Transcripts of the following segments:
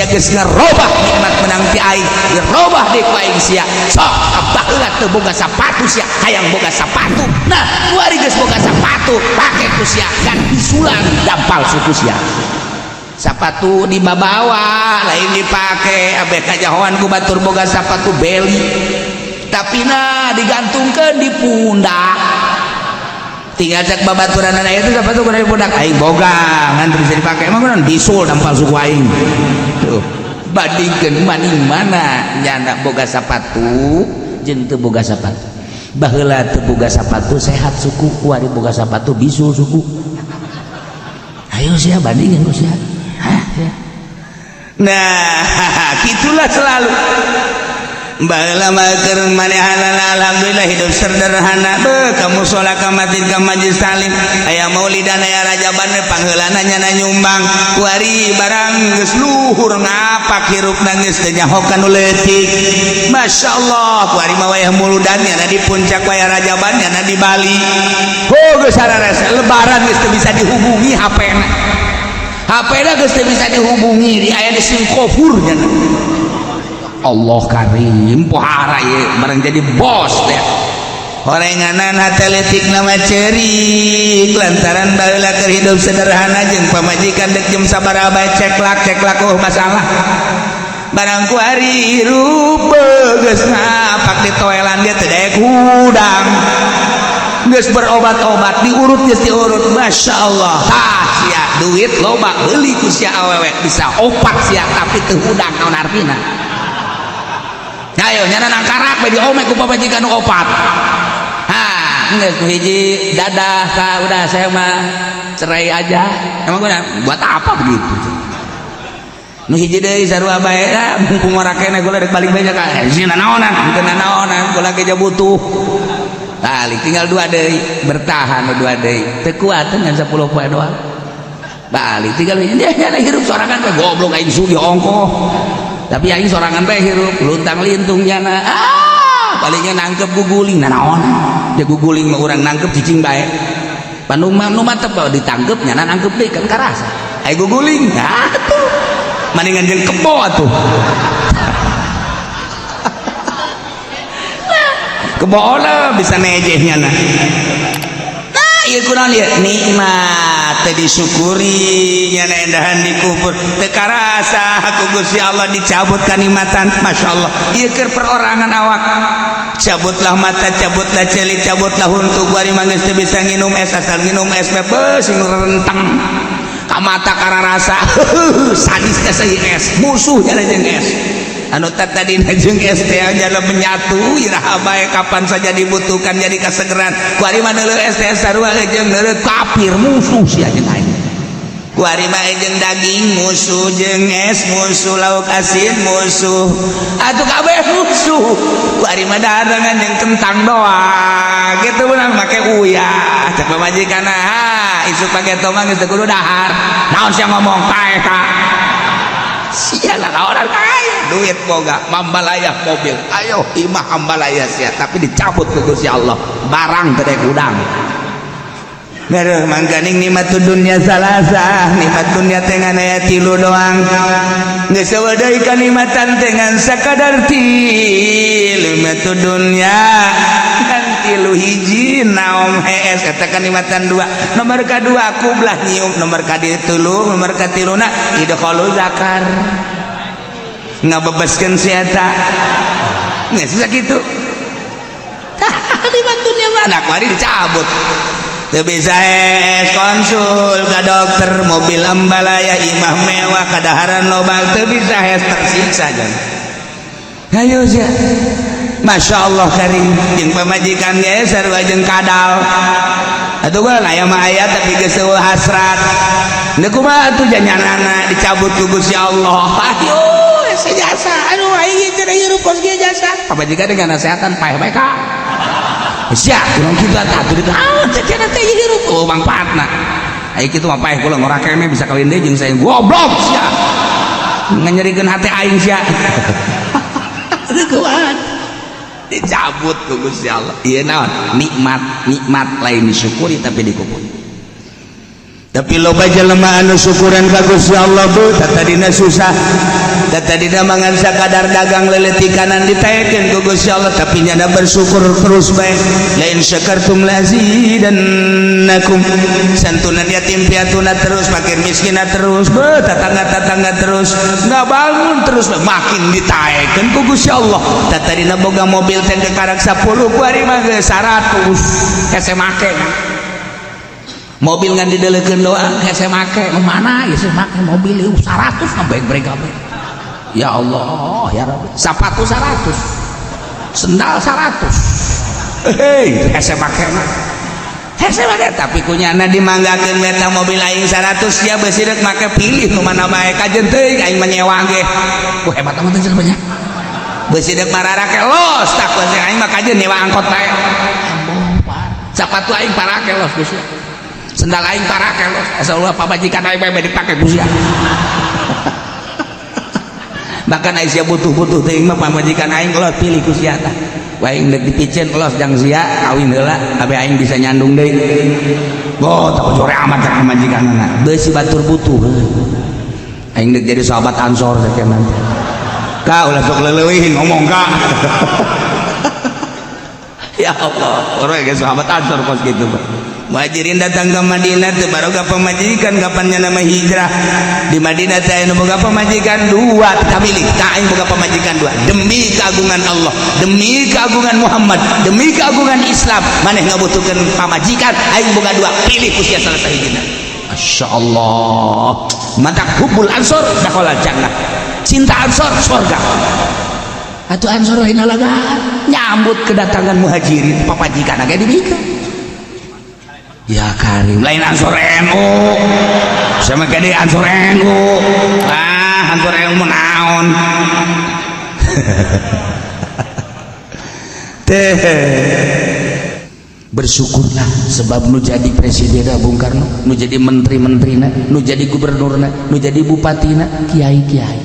Sia geus ngarobah nikmat menang ti aing, dirobah deui ku aing sia. Sok baheula teu boga sapatu, sia hayang boga sapatu. Nah, kuari geus boga sapatu, pake ku sia kan bisulan dampal suku sia. Sapatu dibabawa, lain dipake. Abeh kajahoan ku batur boga sapatu beli, tapi nah digantungkeun di pundak. Tinggal cek babaturan itu, sapatu kudu di pundak aing boga, ngan teu bisa dipake. Emang kunaon? Bisul dampal suku aing. Tuh, bandingkeun maning mana nyanda boga sapatu jeung teu boga sapatu. Baheula teu boga sapatu sehat suku, kuari boga sapatu bisul suku. Ayo sia, bandingin ku sia. Hah, sia. Nah, gitulah selalu. Baheula mah keur manehanana alhamdulillah hidup sederhana, be ka musala, ka masjid, ka majlis taklim, aya maulidan, aya rajaban, pangheulana nyana nyumbang. Kuari barang geus luhur ngapak, hirupna geus teu nyaho ka nu leutik. Masyaallah, kuari mah wayah muludan nyana di puncak, wayah rajaban nyana di Bali. Oh, geus sararasa lebaran geus teu bisa dihubungi HP-na. HP-na geus teu bisa dihubungi, di aya di Singapura nyana. Allah karim, pohara ieu barang jadi bos teh. Horenganan hate leutik nama cerik lantaran baheula keur hidup sederhana jeung pamajikan dek jam sabaraha bae ceklak ceklak, oh masalah. Barang kuari hirup geus ngapak di toelan, dia teu daek hudang, geus berobat-obat, diurut, geus diurut, Masya Allah. Tah sia, duit loba, beli ku sia awewe bisa opat sia, tapi teu hudang, naon artina? Ayo nyana nangkarak bae diomek ku pamajikan nu opat. Ha, geus ku hiji dadah ka udah, saya mah cerai aja. Emang guna buat apa begitu? Nu hiji deui sarua bae lah, mumpung ora kene gula rek balik bae ka sina naonan, henteu naonan, kula ge butuh. Balik tinggal dua deui, bertahan dua deui. Teu kuat ngan 10 poe doang. Balik tinggal hiji, dia nyana hirup sorangan bae, goblok aing sugih ongkoh. Tapi aing sorangan bae hirup luntang lintung nyana. Ah, palingnya nangkep guguling, nah naon? Dia guguling mah urang nangkep cicing bae. Bandung mah nu mantep ditangkep nyana nangkep deui kan karasa. Ai guguling, nah tuh. Mendingan jeung kebo atuh. Kebo lah bisa nejehnya nah. Nah, ieu kunaon ieu? Nikmat teu disyukuri nyana endahan dikufur. Teu karasa ku Gusti Allah dicabut kanikmatan. Masyaallah. Ieu keur perorangan awak. Cabutlah mata, cabutlah celik, cabutlah huntu, kuari mah geus teu bisa nginum es, asal nginum es beuh sing renteng. Ka mata kararasa sadisnya seuih es, musuh nyana jeung es. Anu tadi jeung es teh jalan menyatu iraha bae, kapan saja dibutuhkan jadi kasegeran. Kuari mah neuleuh es teh sarua jeung neuleuh kafir, musuh sia jeung aing. Kuari mah jeung daging musuh, jeung es musuh, lauk asin musuh, atuh kabeh musuh. Kuari mah dahareungan jeung kentang doang kitu beunang make uyah. Cek pamajikan, ha isuk pake tomang geus teu kudu dahar. Naon sia ngomong pae ka sia lah, orang kaya duit boga mambalaya mobil, ayo imah ambalaya sia, tapi dicabut ke Gusti Allah barang teu daek udang. Ngaruh mangkaning nikmat dunia salasa, nikmat dunia teh ngan aya tilu doang, geus eueuh deui kanikmatan teh ngan sakadar tilu. Nikmat dunia kan tilu, hiji naom hees, eta kanikmatan, dua nomor kadua kublah nyium, nomor katilu, nomor katiluna idkhalu zakar, ngabebaskeun si eta. Geus sakitu nikmat dunia mah. Nah, kuari dicabut. Teu bisa es, konsul ka dokter, mobil ambalaya, imah mewah, kadaharan loba, teu bisa es, tersiksa jan. Ayo sia. Masya Allah karim, jeung pamajikan ge sarua jeung kadal. Atuh gua aya mah aya, tapi geus eueuh hasrat. Deuk kumaha atuh janyanana dicabut ku Gusti Allah. Ayo jasa, aduh aing cenah hirup kos kieu jasa. Pamajikan dengan nasehatan paeh bae ka. Sia, kurang kitu atuh di naon cenah teh hirup, oh mangfaatna. Ai kitu mah paeh kula ngora keneh bisa kawin deui jeung saya, goblok sia. Nganyerikeun hate aing sia. Aduh kuat. Dicabut ku Gusti Allah. Ieu naon? Nikmat, nikmat lain disyukuri tapi dikufur. Tapi loba jelema anu syukuran ka Gusti Allah, Bu. Tadina susah, tadina mangan sakadar dagang leuleutikanan, ditaekeun ku Gusti Allah, tapi nyana bersyukur terus bae. La in syakartum lazidannakum. Santunan yatim piatuna terus, fakir miskina terus, be tetangga-tetangga terus, nggak bangun terus, makin ditaekeun ku Gusti Allah. Tadina boga mobil teh karak 10, kuari mah geus 100. Hese make mobil, ngan didelekeun doang, hese make. Nu mana ieu make mobil ieu 100, ngabrek kabeh. Ya Allah, ya Rabbi, sepatu 100, sendal 100, hei, hese make mah, hese make. Tapi kunyana dimanggakeun eta mobil aing 100, dia beusi rek make, pilih nu mana bae, kajen teuing aing mah nyewa ge. Wah, hebat amat jelema nya. Beusi rek mararake los tak aing mah, kajen nyewa angkot bae. Sepatu aing parake los, Gusti, sendal aing parake los, asal ulah pamajikan aing bae dipake, Gusti. Bahkan aing sia butuh-butuh teuing mah, pamajikan aing los pilih ku sia tah. Aing deuk dipiceun, los jang sia kawin heula, abe aing bisa nyandung deui. Oh, tak jore amat cak pamajikanna. Beusi batur butuh. Aing deuk jadi sahabat Ansor sakeun nanti. Ka ulah sok leuleuwih ngomong ka. Ya Allah, orang ge sahabat Ansor kos kitu. Muhajirin datang ke Madinah teu baroga pamajikan. Kapan nama hijrah di Madinah teh anu boga pamajikan dua, kamilih ka aing boga pamajikan dua demi keagungan Allah, demi keagungan Muhammad, demi keagungan Islam. Maneh ngabutuhkeun pamajikan, aing boga dua, pilih ku sia salah sahijina. Masya Allah, matak hubbul ansor dakhalal jannah, cinta ansor surga. Atuh ansor lain lalagaan nyambut kedatangan muhajirin, papajikan agak dibikeun. Ya Karim, lain ansor NU sama gede ansor NU. Ah, ansor NU naon teh. Bersyukurlah sebab nu jadi presiden Bung Karno, nu jadi menteri-menterina, nu jadi gubernurna, nu jadi bupatina kiai-kiai.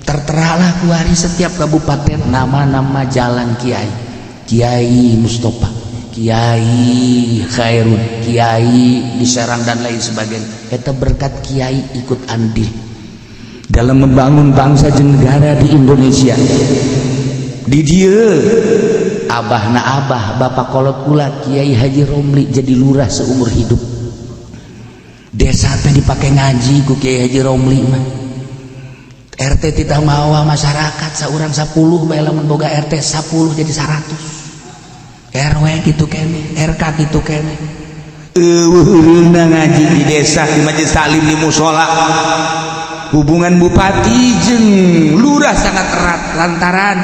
Terteralah kuari setiap kabupaten nama-nama jalan kiai, Kiai Mustafa, Kiai Khairun, Kiai di Serang, dan lain sebagainya. Eta berkat kiai ikut andil dalam membangun bangsa jeung negara di Indonesia. Di dieu abah na abah, bapak kolot kula, Kiai Haji Romli, jadi lurah seumur hidup. Desa teh dipakai ngaji ku Kiai Haji Romli mah. RT tidak mawa masyarakat seorang 10 bae, lamun boga RT 10 jadi 100, RW gitu kene, RK gitu kene. Euweuh ngaji di desa, di majelis taklim, di musola. Hubungan bupati jeung lurah sangat erat lantaran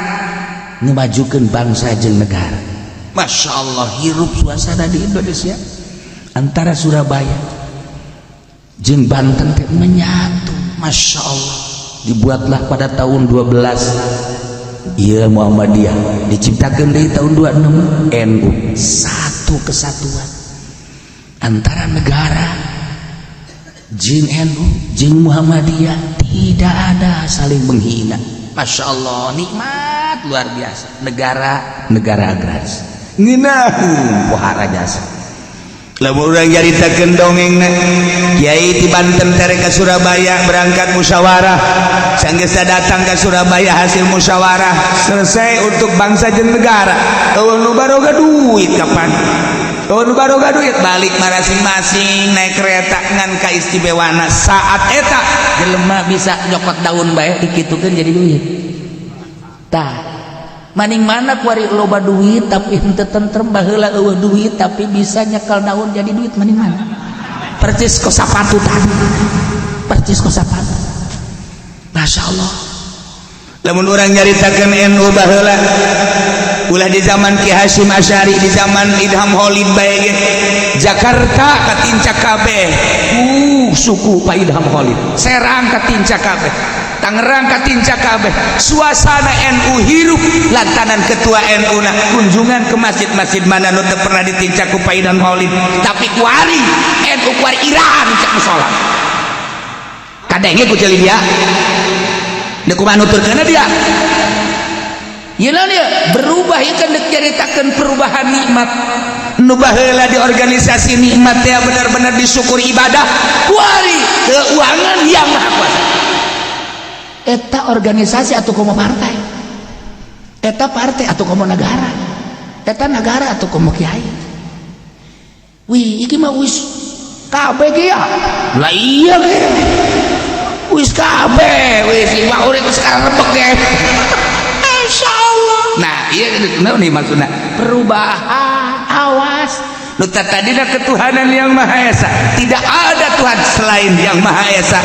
ngemajukeun bangsa jeung negara. Masya Allah, hirup suasana di Indonesia antara Surabaya jeung Banten teh menyatu. Masya Allah, dibuatlah pada tahun 12. Iya, Muhammadiyah diciptakan dari tahun 26, NU satu kesatuan antara negara jeung NU jeung Muhammadiyah, tidak ada saling menghina. Masya Allah, nikmat luar biasa. Negara negara agraris ngeunaheun pohara jasa. Lamun urang nyaritakeun dongeng, Kiai di Banten tere ke Surabaya berangkat musyawarah. Sanggeus datang ke Surabaya, hasil musyawarah selesai untuk bangsa jeung negara. Euweuh nu baroga duit kapan? Euweuh nu baroga duit, balik masing-masing naik kereta ngan kaistimewana saat eta jelema bisa nyokot daun bae, dikitukeun jadi duit. Tah, maning mana kuari loba duit tapi henteu tentrem, baheula euweuh duit tapi bisa nyekel daun jadi duit, maning mana? Percis kos sapatu tadi, percis kos sapatu. Masya Allah, lamun urang nyaritakeun NU baheula, ulah di zaman Ki Hasyim Asy'ari, di zaman Idham Holid bae ge, Jakarta katincak kabeh suku Pak Idham Holid, Serang katincak kabeh, Tangerang katincak kabeh. Suasana NU hirup lantaran ketua NU na kunjungan ke masjid-masjid mana nu teu pernah ditincak ku Pak Idham Holid. Tapi kuari NU kuari iraha nincak musola? Kadenge ku ceuli dia. Deuk kumaha nuturkeunna dia? Ieu naon ieu? Berubah. Ieu kan deuk nyaritakeun perubahan nikmat. Nu baheula di organisasi nikmat teh benar-benar disyukuri ibadah, kuari keuangan yang maha kuasa. Eta organisasi atau komo partai, eta partai atau komo negara, eta negara atau komo kiai. Wih, iki mah wis kabeh ge ya lah. Iya ge wis kabeh, wis mah urip sekarang rebek ge. Insyaallah. Nah, iya nih maksudnya perubahan. Awas, nu tadina ketuhanan yang maha esa, tidak ada Tuhan selain yang maha esa,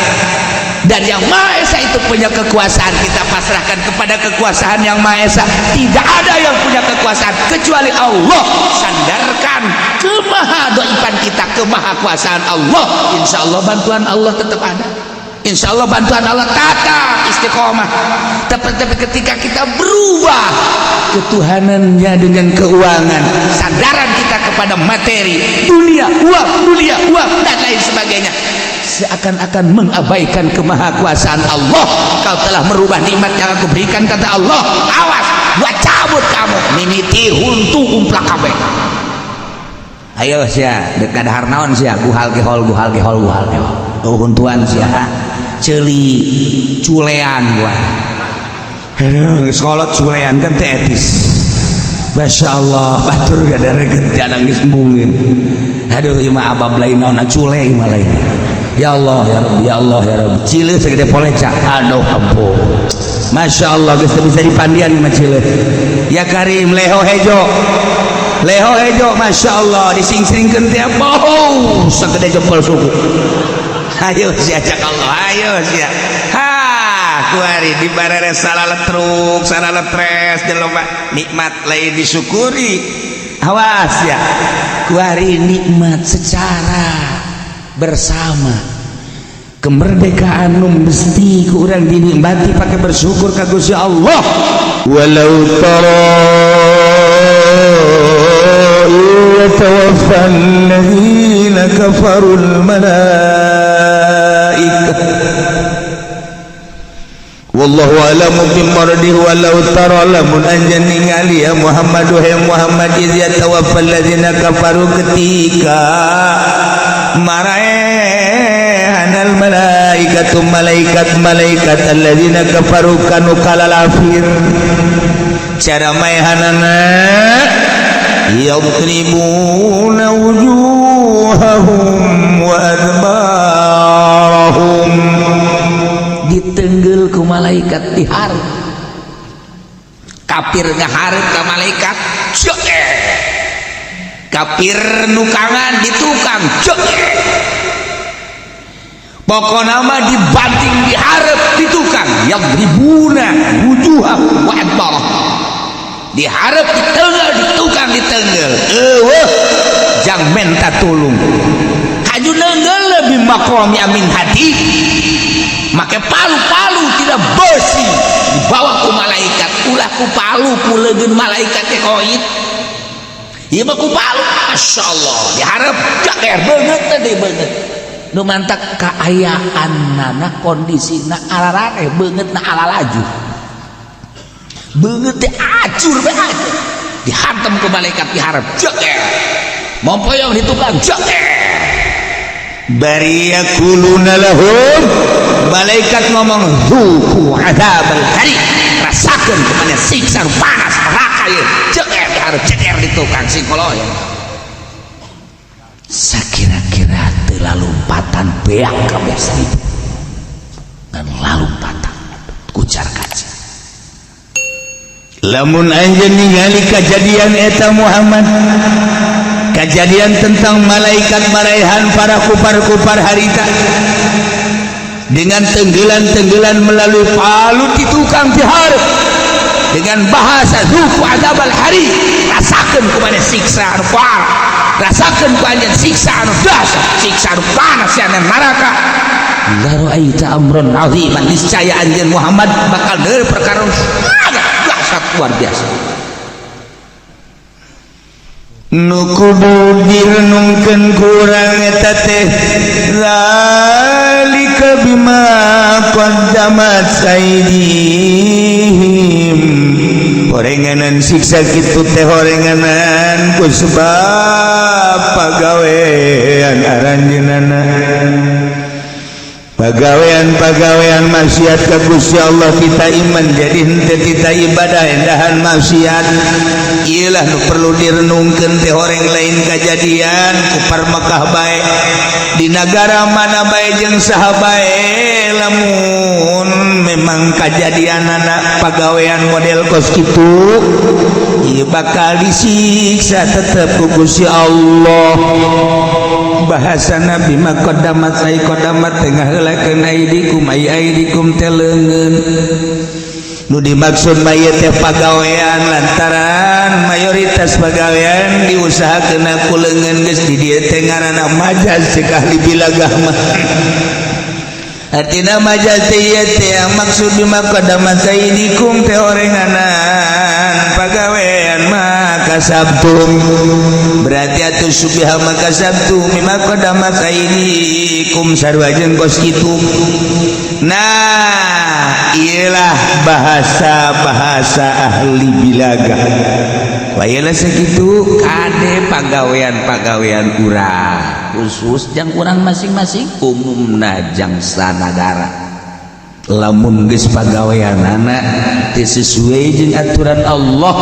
dan yang maha esa itu punya kekuasaan. Kita pasrahkan kepada kekuasaan yang maha esa. Tidak ada yang punya kekuasaan kecuali Allah. Sandarkan kemaha doifan kita ke maha kuasaan Allah. Insya Allah bantuan Allah tetap ada. Insya Allah bantuan Allah tetap istiqomah. Tapi ketika kita berubah ketuhanannya dengan keuangan, sandaran kita kepada materi dunia, uang dunia, uang, dan lain sebagainya, seakan-akan mengabaikan kemahakuasaan Allah. Kau telah merubah nikmat yang aku berikan, kata Allah. Awas, gua cabut kamu. Mimiti huntu umplak kabeh. Ayo sia, dekat dahar naon sia? Guhal gehol, guhal gehol, guhal gehol. Oh, huntuan sia, ceuli culean gua. Aduh, sekolah culean kan teh etis. Masya Allah, batur gak ada reget nangis mungkin. Aduh, ieu mah abab lain naon, cule ieu mah lain. Ya Allah ya Rabbi, ya Allah ya Rabbi. Cile segede poleca. Aduh, ampun. Masya Allah, geus bisa dipandian mah cile. Ya Karim, leho hejo. Leho hejo, Masya Allah, dising-singkeun teh bau segede jempol suku. Ayo sia cak Allah, ayo sia. Ha, kuari di barere salaletruk, salaletres jelema nikmat lain disyukuri. Awas ya. Kuari nikmat secara bersama kemerdekaan nu mesti ku urang dinikmati pakai bersyukur ka Gusti Allah. ولو ترى إذ يتوفى الذين كفروا الملائكة والله أعلم بمراده. ولو ترى lamun anjeun ningali ya Muhammad, ya Muhammad, إذ يتوفى الذين كفروا ketika maraehan الملائكة malaikat malaikat الذين كفروا kanu kalalafir. Cara maehanana يضربون وجوههم وأدبارهم. Ditenggel ku malaikat dihareup. Kafir ngahareup ka malaikat cek, kafir nukangan ditukang cek, pokokna mah dibanting dihareup ditukang. يضربون وجوههم وأدبارهم, dihareup ditenggel, ditukang ditenggel, eueuh jang menta tulung. Haju nenggel lebih مقامع من حديد, make palu-palu tidak besi dibawa ku malaikat. Ulah ku palu, ku leungeun malaikat teh koit. Ieu mah ku palu. Masya Allah, dihareup jaker beungeut teh beungeut nu mantak kaayaan nana kondisina araraneh, beungeut na ala laju, beungeut teh acur be acur. Dihantam ku malaikat dihareup jaker, mompoyong di tukang jaker. Bari يقولون لهم malaikat ngomong, ذوقوا عذاب الحريق, rasakeun kumaha siksa nu panas neraka ieu. Ceker dihareup, ceker di tukang singkoloyong. Sakira-kira teu lalumpatan beak kabeh 1000 dan lalumpatan kucar kacir. Lamun anjeun ningali kejadian eta Muhammad, kejadian tentang malaikat maraehan para kupar-kupar harita dengan tenggelan-tenggelan melalui palu di tukang dihareup dengan bahasa ذوقوا عذاب الحريق, rasakeun kumaha siksa anu parah, rasakeun ku anjeun siksa anu dahsyat, siksa anu panas ya neraka. لرأيت أمرا عظيما, niscaya anjeun Muhammad bakal deui perkara sangat dahsyat, luar biasa. Nu kudu direnungkeun kurang eta teh ذلك بما قدمت أيديهم. Horenganan siksa kitu teh horenganan ku sebab pagawean aranjeunana, pagawean-pagawean maksiat ka Gusti Allah. Kita iman jadi henteu, kita ibadah endahan maksiat. Iyalah nu perlu direnungkeun teh, horeng lain kajadian kufar Mekah bae, di negara mana bae jeung saha bae, lamun memang kajadianana pagawean model kos kitu, ieu bakal disiksa tetep ku Gusti Allah. Bahasa Nabi mah qaddamat ai qaddamat teh ngaheulakeun, aidikum ai aidikum teh leungeun. Nu dimaksud mah ieu teh pagawean, lantaran mayoritas pagawean diusahakeun ku leungeun. Geus di dieu teh ngaranna majaz cek ahli bilagah mah. Artina majaz teh ieu teh maksud bima qaddamat aidikum teh horenganan pagawean ma kasabtum, berarti atuh subiha ma kasabtum mimma qaddamat aidikum sarua jeung kos kitu. Nah, iyalah bahasa-bahasa ahli bilagah. Wayalah segitu kade pagawean-pagawean urang, khusus jang urang masing-masing, umumna jang sanagara. Lamun geus pagaweanana teu sesuai jeung aturan Allah,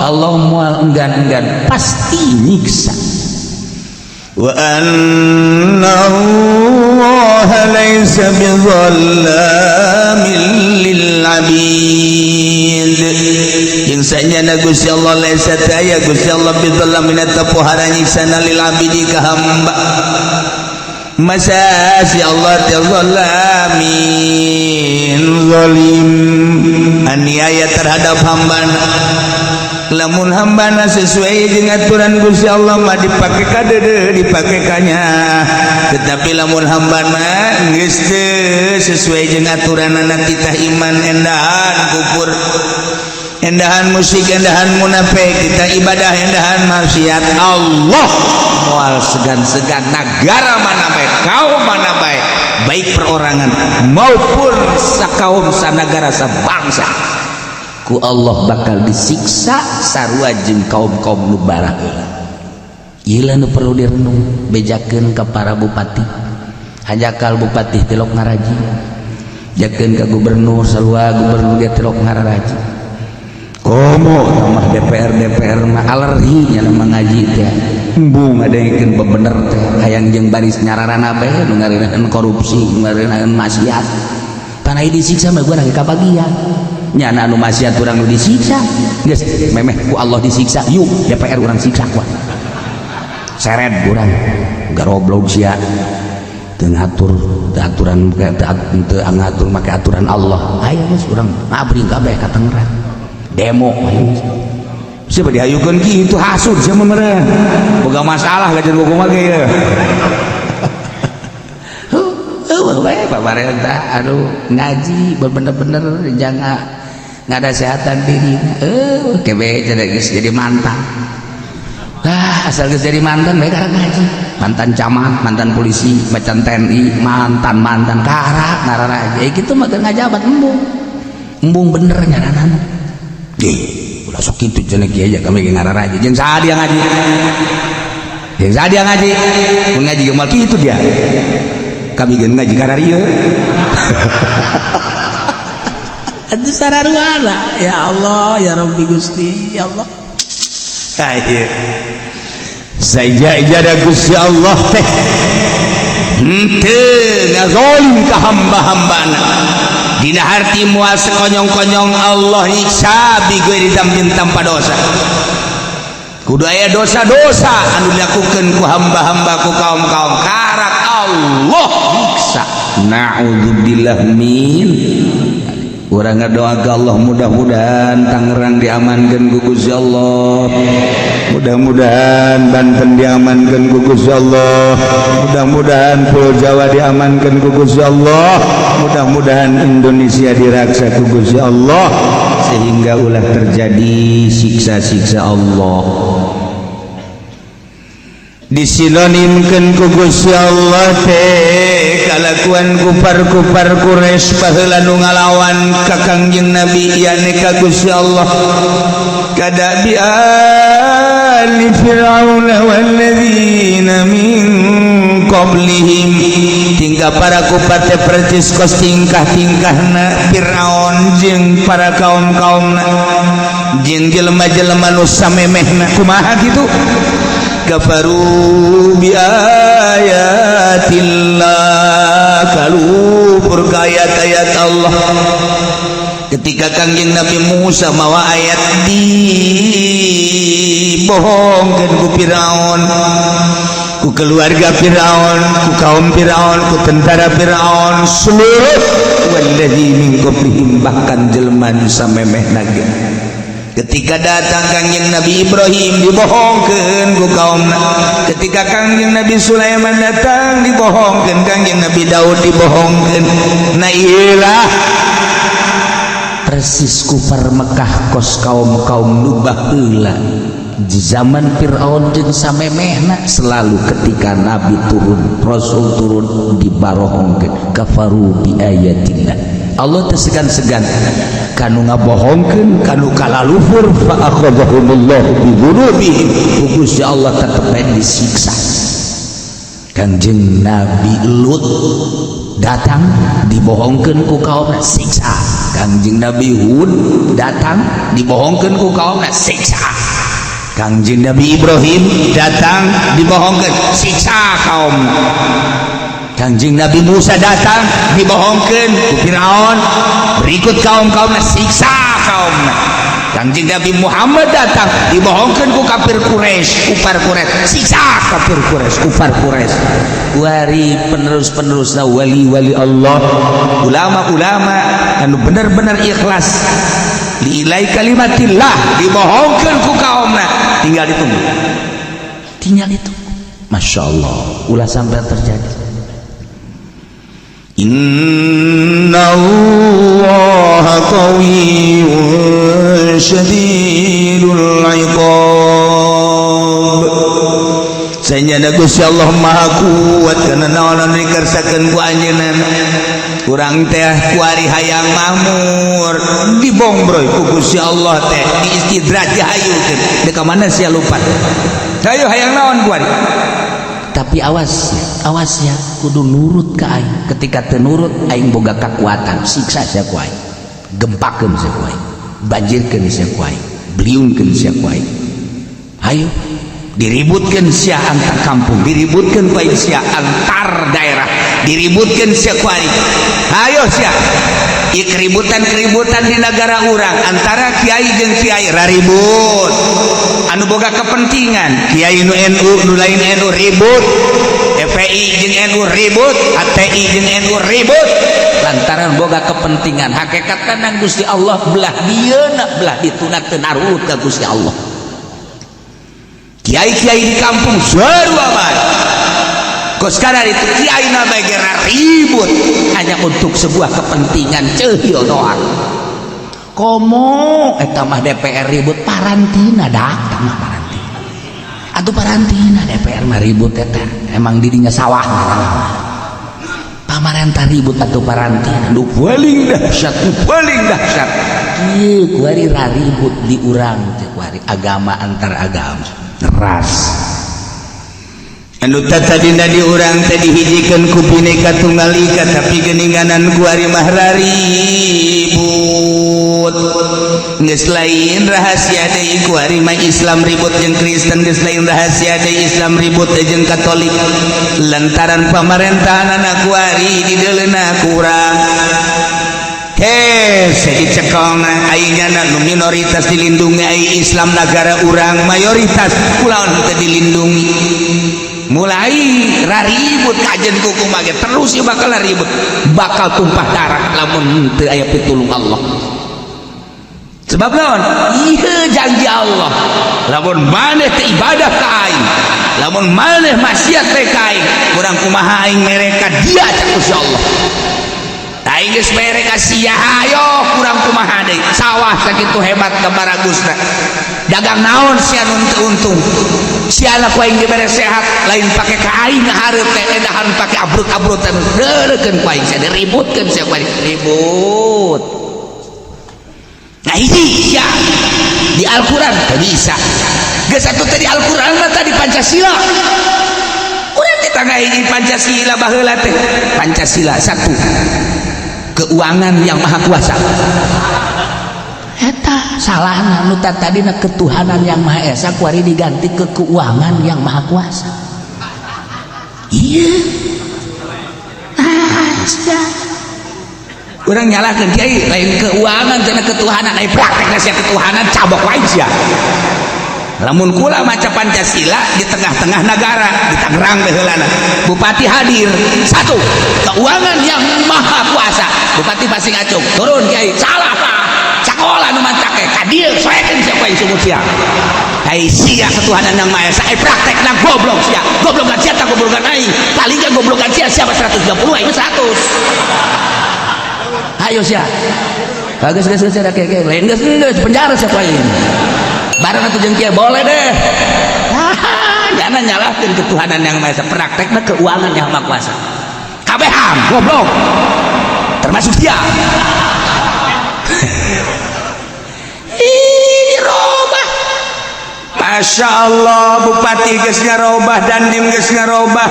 Allah moal enggan-enggan pasti nyiksa. Wa anna Allah laisa bizallamin lil abid, jeung sanyana Gusti Allah laisa teu aya Gusti Allah bizallamin eta pohara nyiksana lil abidi ka hamba. Masa si Allah teh zalamin, zalim, aniaya terhadap hambana? Lamun hambana sesuai dengan aturan Gusti Allah mah dipake kadede, dipake kanya. Tetapi lamun hambana geus teu sesuai jeung aturanana, titah iman endahan kufur, endahan musyrik, endahan munafik, kita ibadah endahan maksiat, Allah moal segan-segan, negara mana baik, kaum mana baik, baik perorangan maupun sakaum, sanagara, sabangsa, ku Allah bakal disiksa sarua jeung kaum-kaum nu baraheula. Ieu nu perlu direnung. Bejakeun ka para bupati, hanjakal bupati tilok ngaraji, jakeun ka gubernur, sarua gubernur dia tilok ngararaji. Komo tambah DPR, DPR mah alergi nya mah ngaji teh, embung ngadengkeun bebener teh, hayang jeung baris nyararana bae nu ngareunaan korupsi, nu ngareunaan maksiat. Tanah disiksa mah gua lagi kabagian nyana anu maksiat urang nu disiksa. Geus memeh ku Allah disiksa, yuk DPR urang siksa kuat, seret urang, garoblog sia, teu ngatur teu aturan, teu ngatur make aturan Allah. Ayo geus urang ngabring kabeh ka Tangerang, demo, ayo. Siapa dihayukeun kitu, hasud sia mah meureun, boga masalah gajen kumaha ge ieu. Heuh bae pamarentah, aduh, ngaji bener-bener jangan ngadasehatan diri. Eh, kebe geus jadi mantan. Ah, asal geus jadi mantan bae karak ngaji. Mantan camat, mantan polisi, mantan TNI, mantan mantan karak ngararaja. Eh, kitu mah keur ngajabat embung. Embung bener nyaranana. Ih, ulah sok kitu cenah kieu aja kami ge ngararaja. Jeung saha dia ngaji? Jeung saha dia ngaji? Mun ngaji ge moal kitu dia. Kami ge ngaji kararieu. Atuh sararuana, ya Allah, ya Rabbi Gusti, ya Allah. Ayo. Saja ijada Gusti Allah teh henteu ngazolim ka hamba-hambana. Dina harti moal sekonyong-konyong Allah nyiksa bi ghairi dzambin, tanpa dosa. Kudu aya dosa-dosa anu dilakukeun ku hamba-hamba, ku kaum-kaum, karak Allah nyiksa. Na'udzubillah min. Urang ngadoa ke Allah, mudah-mudahan Tangerang diamankan ku Gusti Allah, mudah-mudahan Banten diamankan ku Gusti Allah, mudah-mudahan Pulau Jawa diamankan ku Gusti Allah, mudah-mudahan Indonesia diraksa ku Gusti Allah sehingga ulah terjadi siksa-siksa Allah. Disinonimkeun ku Gusti Allah teh kalakuan kufar-kufar Quraisy baheula nu ngalawan ka Kangjeng Nabi, yakni ka Gusti Allah, كدأب آل فرعون والذين من قبلهم. Tingkah para kufar teh percis kos tingkah-tingkahna Fir'aun jeung para kaum-kaumna jeung jelema-jelema nu samemehna. Kumaha kitu? كفروا بآيات الله, kalupur ka ayat-ayat Allah. Ketika Kangjeng Nabi Musa mawa ayat, dibohongkeun ku Firaun, ku keluarga Firaun, ku kaum Firaun, ku tentara Firaun seluruh, والذين من قبلهم, bahkan jelema nu samemehna ge. Ketika datang Kangjeng Nabi Ibrahim, dibohongkeun ku kaumna. Ketika Kangjeng Nabi Sulaiman datang, dibohongkeun. Kangjeng Nabi Daud dibohongkeun. Nah, iyalah Persis kufar Mekah kos kaum-kaum nu baheula di zaman Fir'aun jeung samemehna. Selalu ketika nabi turun, rasul turun, dibarohongkeun. كفروا بآيات الله. Allah teu segan-segan kanu ngabohongkeun, kanu kalaluhur. فأخذهم الله بذنوبهم. Ku Gusti Allah tetep bae disiksa. Kangjeng Nabi Lut datang, dibohongkeun ku kaumna, siksa. Kangjeng Nabi Hud datang, dibohongkeun ku kaumna, siksa. Kangjeng Nabi Ibrahim datang, dibohongkeun, siksa kaum. Kangjeng Nabi Musa datang, dibohongkeun ku Firaun berikut kaum-kaumna, siksa kaum. Kangjeng Nabi Muhammad datang, dibohongkeun ku kafir Quraisy, kufar Quraisy, siksa kafir Quraisy, kufar Quraisy. Wari penerus-penerusna wali-wali Allah, ulama-ulama anu bener-bener ikhlas لإعلاء كلمة الله, dibohongkeun ku kaumna. Tinggal ditunggu. Tinggal itu. Masya Allah, ulah sampai terjadi. إن الله قوي شديد العقاب. Sanyana Gusti Allah Maha Kuat kana naon anu dikersakeun ku anjeunna. Urang teh kuari hayang makmur, dibongbroy ku Gusti Allah teh, diistidraj, dihayukeun. Deuk ka mana sia lupat? Hayu, hayang naon kuari? Tapi awas ya, awas ya, kudu nurut ke aing. Ketika teu nurut, aing boga kekuatan siksa sia ku aing, gempakeun sia ku aing, banjirkeun sia ku aing, beliungkeun sia ku aing. Hayu diributkeun sia antar kampung, diributkeun ku aing sia antar daerah, diributkeun sia ku aing. Hayo sia. Ieu keributan-keributan di negara urang antara kiai jeung kiai raribut anu boga kepentingan. Kiai nu NU, nu lain NU ribut, FPI jeung NU ribut, HTI jeung NU ribut lantaran boga kepentingan. Hakikat nang Gusti Allah belah dieuna, belah dituna, teu narurut ka Gusti Allah. Kiai-kiai di kampung seru amat kok. Sekarang itu kiai na bagera ribut hanya untuk sebuah kepentingan ceuhil doang. Komo eta mah DPR ribut parantina, dak mah parantina atuh, parantina DPR mah ribut eta. Emang didinya sawah pamarentah ribut atuh parantina. Nu paling dahsyat, nu paling dahsyat. Kieu kuari raribut di urang teh kuari, agama antar agama, ras. Anu tadina di urang teh dihijikeun ku Bhinneka Tunggal Ika, tapi geuninganan kuari mah raribut. Geus lain rahasia deui kuari mah Islam ribut jeung Kristen, geus lain rahasia deui Islam ribut jeung Katolik, lantaran pamarentahanana kuari dideuleuna kurang. Hese dicekelna aing nu minoritas dilindungi, ai Islam negara urang mayoritas kulaon teu dilindungi? Mulai raribut kajen kuku mage terus ya, bakal ribut, bakal tumpah darah lamun teu aya pitulung Allah. Sebab naon? Ieu janji Allah, lamun maneh teu ibadah ka aing, lamun maneh maksiat teh ka aing, kurang kumaha aing mereka dia, cak Gusti Allah. Aing geus mere ka sia, ayo kurang kumaha. Kumaha deui sawah sakitu hebat kabaragusna, dagang naon sia nu teu untung? Sia ku aing dibere sehat, lain pake ka aing hareup teh, edahan pake abrut-abrutan. Deureukeun ku aing sia, diributkeun sia ku aing, ribut. Nah, hiji sia di Al-Qur'an teu bisa. Geus atuh teh di Al-Qur'an mah, tadi Pancasila. Urang teh tangga hiji Pancasila baheula teh. Pancasila satu, keuangan yang maha kuasa. Eta salahna nu tadina ketuhanan yang maha esa, kuari diganti ke keuangan yang maha kuasa. Iya. Ah, sudah. Urang nyalahkeun kiai, lain keuangan cenah, ketuhanan. Ai praktekna sia ketuhanan, cabok wae sia. Lamun kula maca Pancasila di tengah-tengah negara di Tangerang baheulana, bupati hadir, satu, keuangan yang maha kuasa, bupati pasti ngacung turun, "Kiai salah." Tah sakola nu mancak ge ka dieu, soekeun sia ku aing sumut sia. Ai sia ketuhanan yang maha esa, ai praktekna goblok sia. Goblokan sia tak goblokan aing, paling gak goblokan sia. Siapa 130, aing 100. Ayo sia. Geus, geus, geus, ada kayak lain, geus, geus penjara sia ku aing bareng atuh jeung kieu, boleh deh. Jangan nyalahkeun ketuhanan yang maha esa, praktekna keuangan yang maha kuasa. Kabehan goblok, termasuk dia. Ih, dirobah. Masya Allah, Bupati geus ngarobah, Dandim geus ngarobah,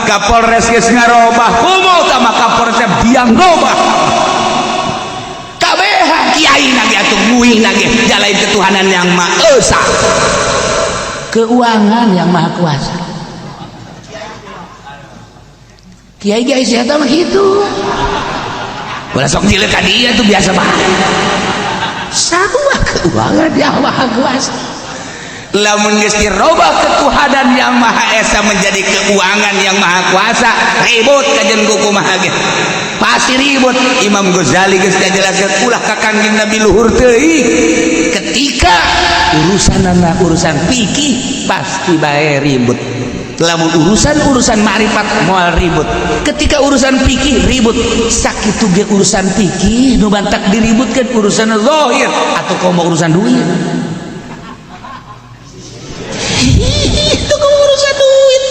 Kapolres geus ngarobah. Komo sama Kapolres biang robah. Kabehan kiai nage atuh nguing nage jalain ketuhanan yang maha esa, keuangan yang maha kuasa. Kiai kiai siapa mah gitu, ulah sok cilik ka dia tuh, biasa banget. Sarua keuangan yang maha kuasa. Lamun geus dirobah ketuhanan yang maha esa menjadi keuangan yang maha kuasa, ribut kajen kumaha ge pasti ribut. Imam Ghazali geus ngajelaskeun, ulah ka Kangjeng Nabi luhur teuing. Ketika urusan urusan fikih pasti bae ribut. Lamun urusan-urusan ma'rifat moal ribut, ketika urusan fikih ribut. Sakitu ge urusan fikih nu bantak diributkan urusan zahir atau komo urusan duit. Itu komo urusan duit.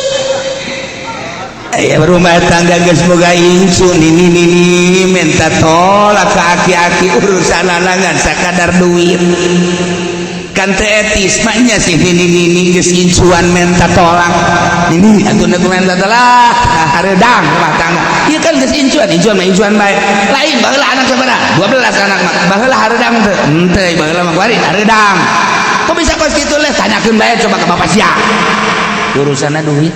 Aya rumah tangga geus boga incu, nini nini minta tolak ke aki-aki, urusan ngan sakadar duit. Kan teu etis maknya sih, nini nini geus incuan minta tolak, nini atuh nu minta tolak hareudang rumah tangga. Ieu kan geus incuan, incuan mah incuan bae. Lain baheula anak sabaraha? 12 anak mah. Baheula hareudang teu? Henteu, baheula mah kuari hareudang. Kok bisa kos kitu leh? Tanyakeun bae coba ke bapak sia. Urusanna duit.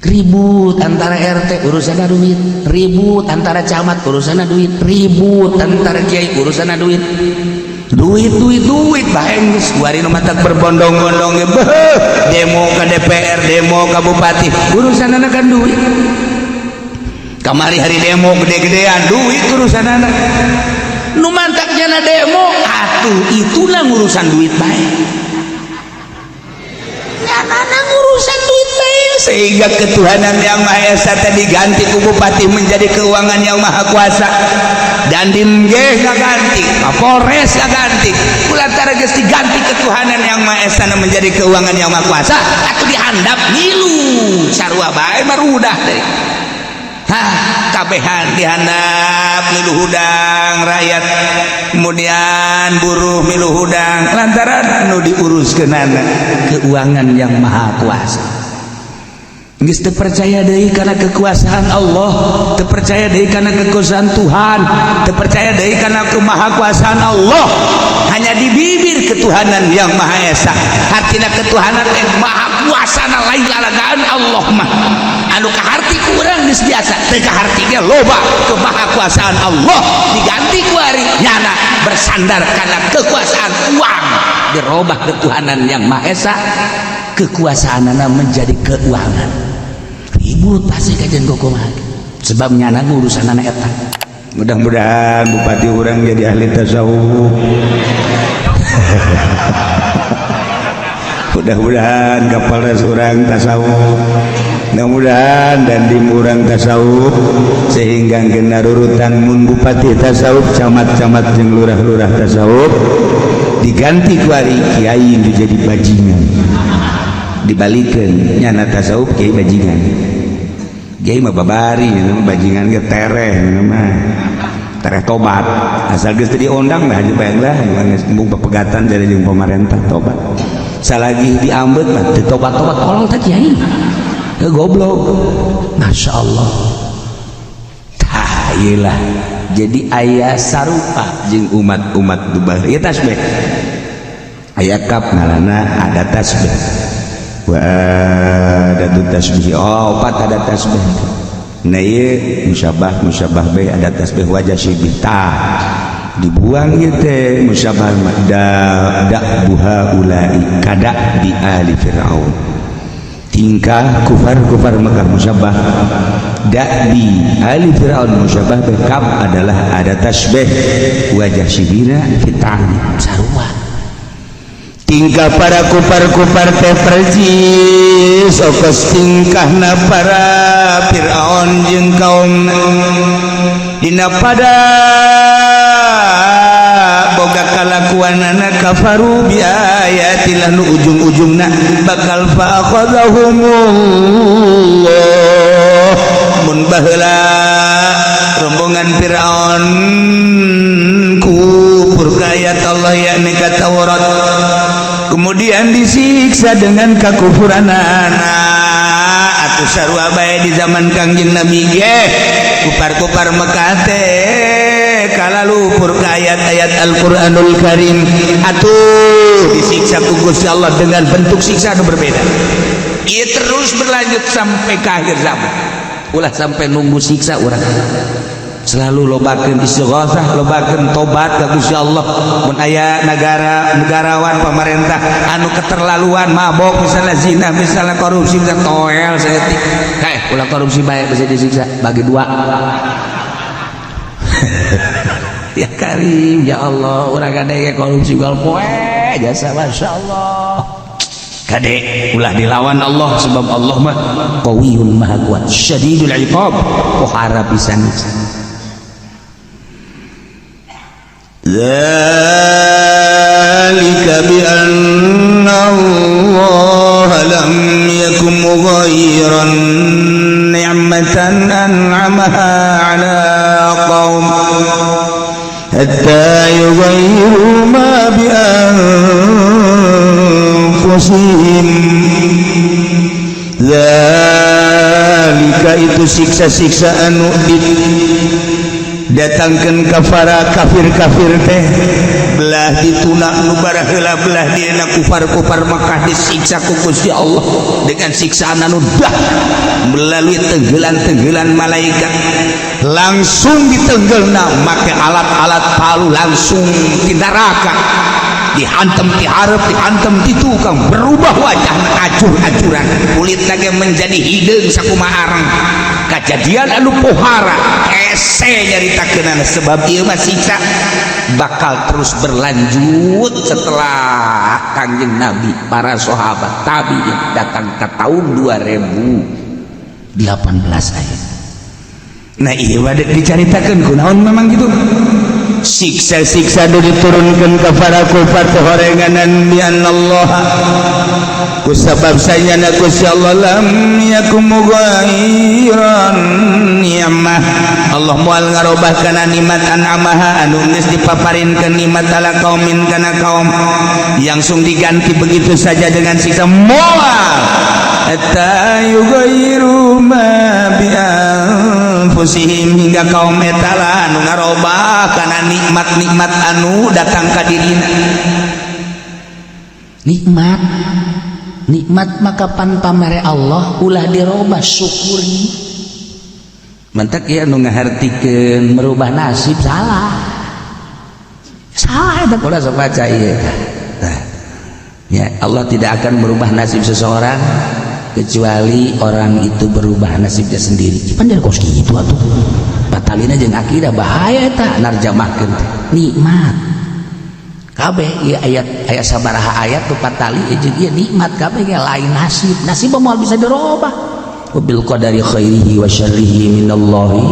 Ribut antara RT urusanna duit, ribut antara camat urusanna duit, ribut antara kiai urusanna duit. Duit, duit, duit bae geus kuari nu matak berbondong-bondong ge, beuh, demo ke DPR, demo ke bupati, urusanna kan duit. Kamari hari demo gede-gedean, duit urusanna. Nu mantak jana demo atuh itulah urusan duit bae. Nyana urusan duit bae. Sehingga ketuhanan yang maha esa tadi diganti ku bupati menjadi keuangan yang maha kuasa, Dandim ge ngaganti, Kapolres ngaganti, kulantara geus diganti ketuhanan yang maha esa menjadi keuangan yang maha kuasa, atuh dihandap ngilu sarua bae marudah deui. Hah, kabehan dihandap milu hudang rakyat, kemudian buruh milu hudang, lantaran nu diuruskeunana keuangan yang maha kuasa. Geus teu percaya deui kana kekuasaan Allah, teu percaya deui kana kekuasaan Tuhan, teu percaya deui kana kemahakuasaan Allah. Hanya di bibir ketuhanan yang maha esa, hartina ketuhanan yang maha kuasa lain lalagaan Allah mah anu kaharti kurang, geus biasa teu kaharti ge loba. Kemahakuasaan Allah diganti ku ari nyana bersandar kana kekuasaan uang. Dirobah ketuhanan yang maha esa, kekuasaanana menjadi keuangan, ribut pasti kajian kumaha, sebab nyana urusan anak eta. Mudah-mudahan bupati urang jadi ahli tasawuf, mudah-mudahan Kapolres urang tasawuf. Mudah-mudahan dan dimurang tasawuf sehingga kena rurutan mun bupati tasawuf, camat-camat jeung lurah-lurah tasawuf diganti ku ari kiai nu jadi bajingan, dibalikeun nyana tasawuf, kiai bajingan. Kiai mah babari, bajingan ge tereh mah tereh tobat. Asal geus teu diundang lah aja bae lah, geus embung pepegatan jadi jeung pemerintah tobat. Salagi diambet mah teu tobat-tobat, tolong teh kiai. Goblok, Masya Allah. Tah ieu lah, jadi aya sarupa jeung umat-umat du baheula. Ieu tasbih aya kap ngalana ada tasbih wa ada tasbih. Oh, opat ada tasbih. Nah, ieu musyabah, musyabah be ada tasbih wajah syibih. Tah, dibuang ieu teh musyabah da da buha ulai kada bi ali fir'aun, tingkah kufar-kufar Mekah musyabah, da'bi ali fir'aun musyabah be, kap adalah ada tasbih wajah syibina fitani. Sarua. Tingkah para kufar-kufar teh persis okos tingkahna para Fir'aun jeung kaum dina pada boga kalakuanana kafaru bi ayatillah, nu ujung-ujungna bakal fa akhadhahumullah. Mun baheula rombongan Fir'aun kufur ka ayat Allah, yakni ka Taurat, kemudian disiksa dengan kakufuranana, atuh sarua bae di zaman Kangjeng Nabi ge kupar-kupar Mekah teh kalalupur ka ayat-ayat Al-Qur'anul Karim, atuh disiksa ku Gusti Allah dengan bentuk siksa anu berbeda. Ia terus berlanjut sampai ke akhir zaman. Ulah sampai nunggu siksa urang, selalu lobakeun istighosah, lobakeun tobat ka Gusti Allah. Mun aya negara, negarawan, pemerintah anu keterlaluan, mabok misalnya, zina misalnya, korupsi misalnya, toel saeutik, kayak ulah korupsi baik, bisa disiksa bagi dua. Ya Karim, ya Allah, urang kade korupsi gal poe jasa. Masya Allah, kade ulah dilawan Allah, sebab Allah mah qawiyun, maha kuat, syadidul iqab, pohara pisan. ذلك بأن الله لم يكن مغيرا نعمة أنعمها على قوم حتى يغيروا ما بأنفسهم. ذلك itu siksa-siksa anu datangkan kafara kafir-kafir teh belah dituna nu baraheula, belah dieuna kufar-kufar Mekah disiksa ku Gusti Allah dengan siksaan anu dah melalui tenggelan-tenggelan malaikat, langsung ditenggelna make alat-alat palu, langsung di neraka dihantem ti hareup, dihantem ti tukang, berubah wajah, acur-acuran, kulit lagi menjadi hideung sakumaha arang. Kejadian anu pohara hese nyaritakeunana, sebab ieu mah siksa bakal terus berlanjut setelah Kangjeng Nabi, para sahabat, tabi'in datang ke tahun 2018 ayat. Nah, iya wadah dicaritakeun kunaon memang gitu siksa-siksa nu diturunkan ke para kufar teh horenganan bi Allah, kusabab sayana Gusti Allah lam yakum mughayyiran ni'mah, Allah moal ngarobah kana nikmat an'amaha anu geus dipaparinkeun nikmat ala kaumin kana kaum, langsung diganti begitu saja dengan siksa, moal hatta yughayyiru ma bi anfusihim, hingga kaum eta lah anu ngarobah kana nikmat-nikmat anu datang ka dirina. Nikmat nikmat maka pan pamere Allah ulah dirobah, syukuri. Mantak ya nu ngahartikeun merubah nasib salah, salah eta. Ulah sok baca ieu. Nah, ya Allah tidak akan merubah nasib seseorang kecuali orang itu berubah nasibnya sendiri. Pan dari kos kitu atuh batalina jeung akidah, bahaya eta narjamahkeun teh. Nikmat kabeh ieu ayat, ayat sabaraha ayat tuh patali jeung ieu nikmat kabeh ge lain nasib. Nasib moal bisa dirobah. Wabil qadari khairihi wa syarrihi minallahi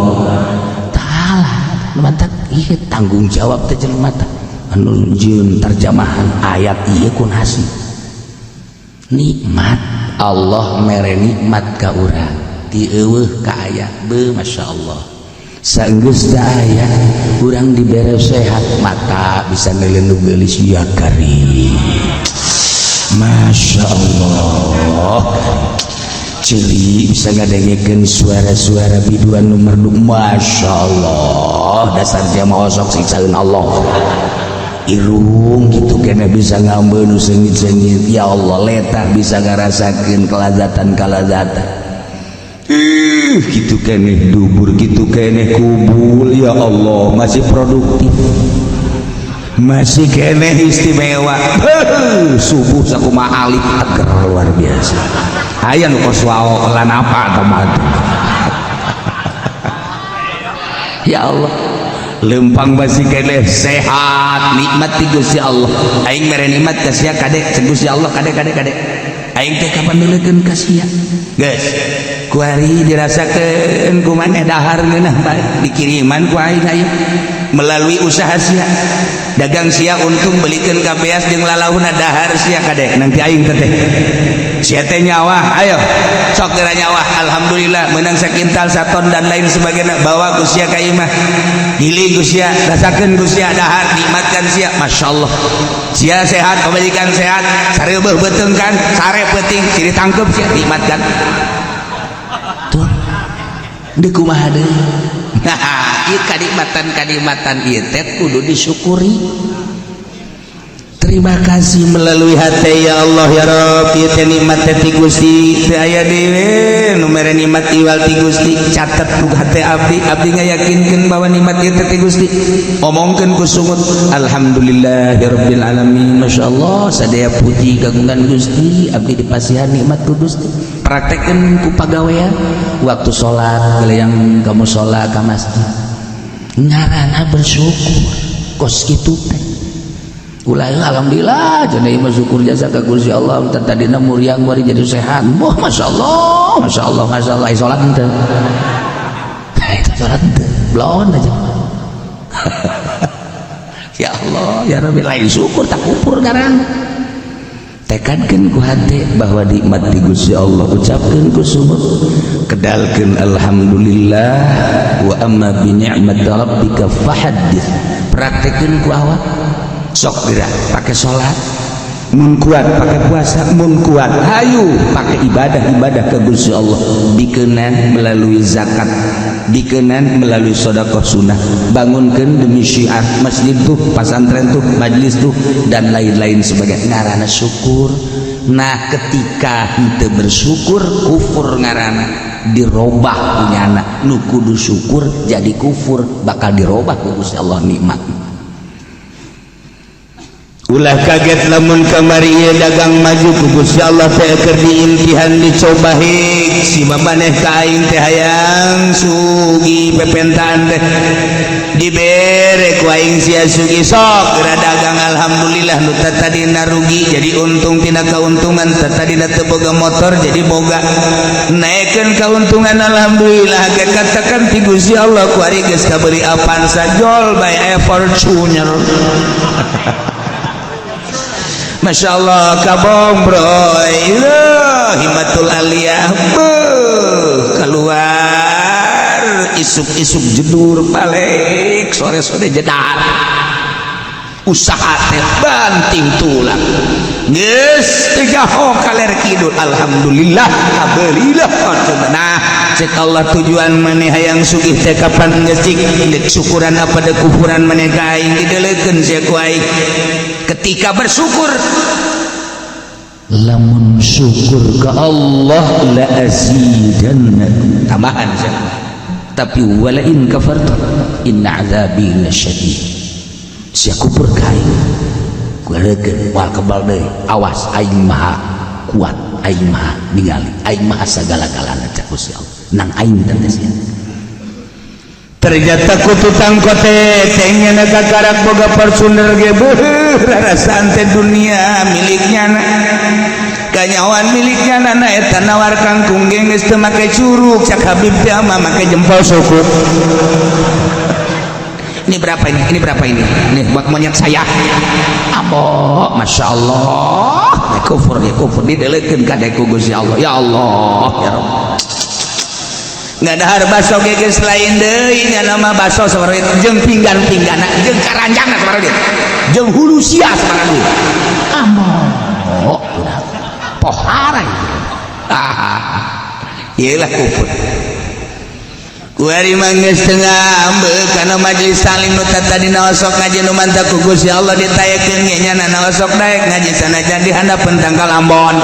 ta'ala. Mantap ieu tanggung jawab teh jelema teh anu jieun terjemahan ayat ieu kun hasil nikmat Allah mere nikmat ka urang ti eueuh ka aya beuh masyaallah saenggeus teu aya urang dibere sehat mata bisa ngeuleuh geulis ya karim Masya Allah ciri bisa ngadengekeun suara-suara biduan nu merdu Masya Allah dasar dia mah osok siksaeun Allah irung gitu kena bisa ngambil nu seungit-seungit ya Allah letah bisa ngarasakeun kelazatan-kelazatan ih gitu keneh dubur gitu keneh kubul ya Allah masih produktif masih keneh istimewa subuh sakumaha alif agar luar biasa aya nu kos wao lan apa atau mati ya Allah lempang masih keneh sehat nikmat ti Gusti Allah aing mere nikmat ka sia kade cek Gusti Allah kade kade kade aing teh kapan neulekeun ka sia geus kuari dirasakeun ku maneh dahar ngeunah bae dikiriman ku aing aya melalui usaha sia dagang sia untung belikeun ka beas jeung lalauna dahar sia kade nanti aing teh sia teh nyawa ayo sok geura nyawa alhamdulillah menang sakintal saton dan lain sebagainya bawa ku sia ka imah giling ku sia rasakeun ku sia dahar nikmatkan sia masyaallah sia sehat pamajikan sehat sareubeung beuteung kan sare peuting ciri tangkep sia nikmatkan tuh deui kumaha deui nah ieu kanikmatan-kanikmatan ieu teh kudu disyukuri. Terima kasih melalui hati ya Allah ya Rabb ieu teh nikmat teh ti Gusti teu aya deui nu mere nikmat iwal ti Gusti catet ku hate abdi abdi ngayakinkeun bahwa nikmat ieu teh ti Gusti omongkeun ku sungut alhamdulillahirabbil alamin masyaallah sadaya puji kagungan Gusti abdi dipasihan nikmat ku Gusti praktekkeun ku pagawean waktu salat yang kamu salat ka masjid ngarana bersyukur kos kitu teh ulah alhamdulillah cenah ieu mah syukur jasa ka Gusti Allah tadina muriang bari jadi sehat wah masyaallah masyaallah masyaallah ai salat henteu salat henteu blon aja ya Allah ya Rabbi lain syukur tak kupur garang tekadkeun ku hate bahwa nikmat di Gusti Allah ucapkeun ku sumut kedalkeun alhamdulillah wa amma bi ni'mat rabbika fahaddits praktekeun ku awak sok geura pakai salat mun kuat pakai puasa mun kuat hayu pakai ibadah-ibadah ke Gusti Allah dikenan melalui zakat dikenan melalui sedekah sunnah bangunkan demi syiar masjid tuh pasantren tuh majlis tuh dan lain-lain sebagai ngarana syukur. Nah ketika henteu bersyukur kufur ngarana dirobah punyana nu kudu syukur jadi kufur bakal dirobah ku Gusti Allah nikmat. Ulah kaget lamun kamari ieu dagang maju ku Gusti Allah teh keur diimtihan dicoba hik si maneh ka aing teh hayang sugi pepentaan teh dibere ku aing sia sugi sok geura dagang alhamdulillah nu tadina rugi jadi untung tina kauntungan tadina teu boga motor jadi boga naekeun kauntungan alhamdulillah ge katakan ti Gusti Allah ku ari geus kabeuli Avanza jol bae aya Fortuner. Masya Allah kabong bro himatul aliyah beuh keluar isuk-isuk jedur balik sore-sore jedar usaha teh banting tulang geus teu jaho kaler kidul alhamdulillah kabelilah. Nah cek Allah tujuan maneh hayang sugih teh kapan geus cik deuk syukuran apa deuk kufuran maneh ka aing dideulekeun sia ku aing ketika bersyukur lamun syukur ke Allah la azidannakum tambahan sia tapi wala in kafartum inna azabi lasyadid sia kufur ka aing kurekeun moal kebal deui awas aing maha kuat aing maha ningali aing maha sagala-galana cak Gusti Allah nang aing teh sia. Ternyata ku tukang kote teh kakarak boga Fortuner ge beuh rarasaan teh dunia miliknya. Kanyawan miliknya nana eta nawar kangkung ge geus teu make curug, cak Habib teh mah make jempol suku. Ini berapa ini? Ini berapa ini? Ini buat monyet saya. Abo, masya Allah. Kufur ya kufur, didelekeun ka ku Gusti Allah. Ya Allah, ya Rabb. Ngadahar baso ge geus lain deui, nya nama baso sabaraha duit, jeung pinggan-pinggana, jeung karanjangna sabaraha duit, jeung hulu sia sabaraha duit. Amo, pohara. Ah, iyalah kufur. Kuari mah geus teu ngambek kana majelis taklim nu tadina osok ngaji, nu mantap ku Gusti Allah ditayekeun ge nya osok daek ngaji sanajan di handapeun tangkal ambon.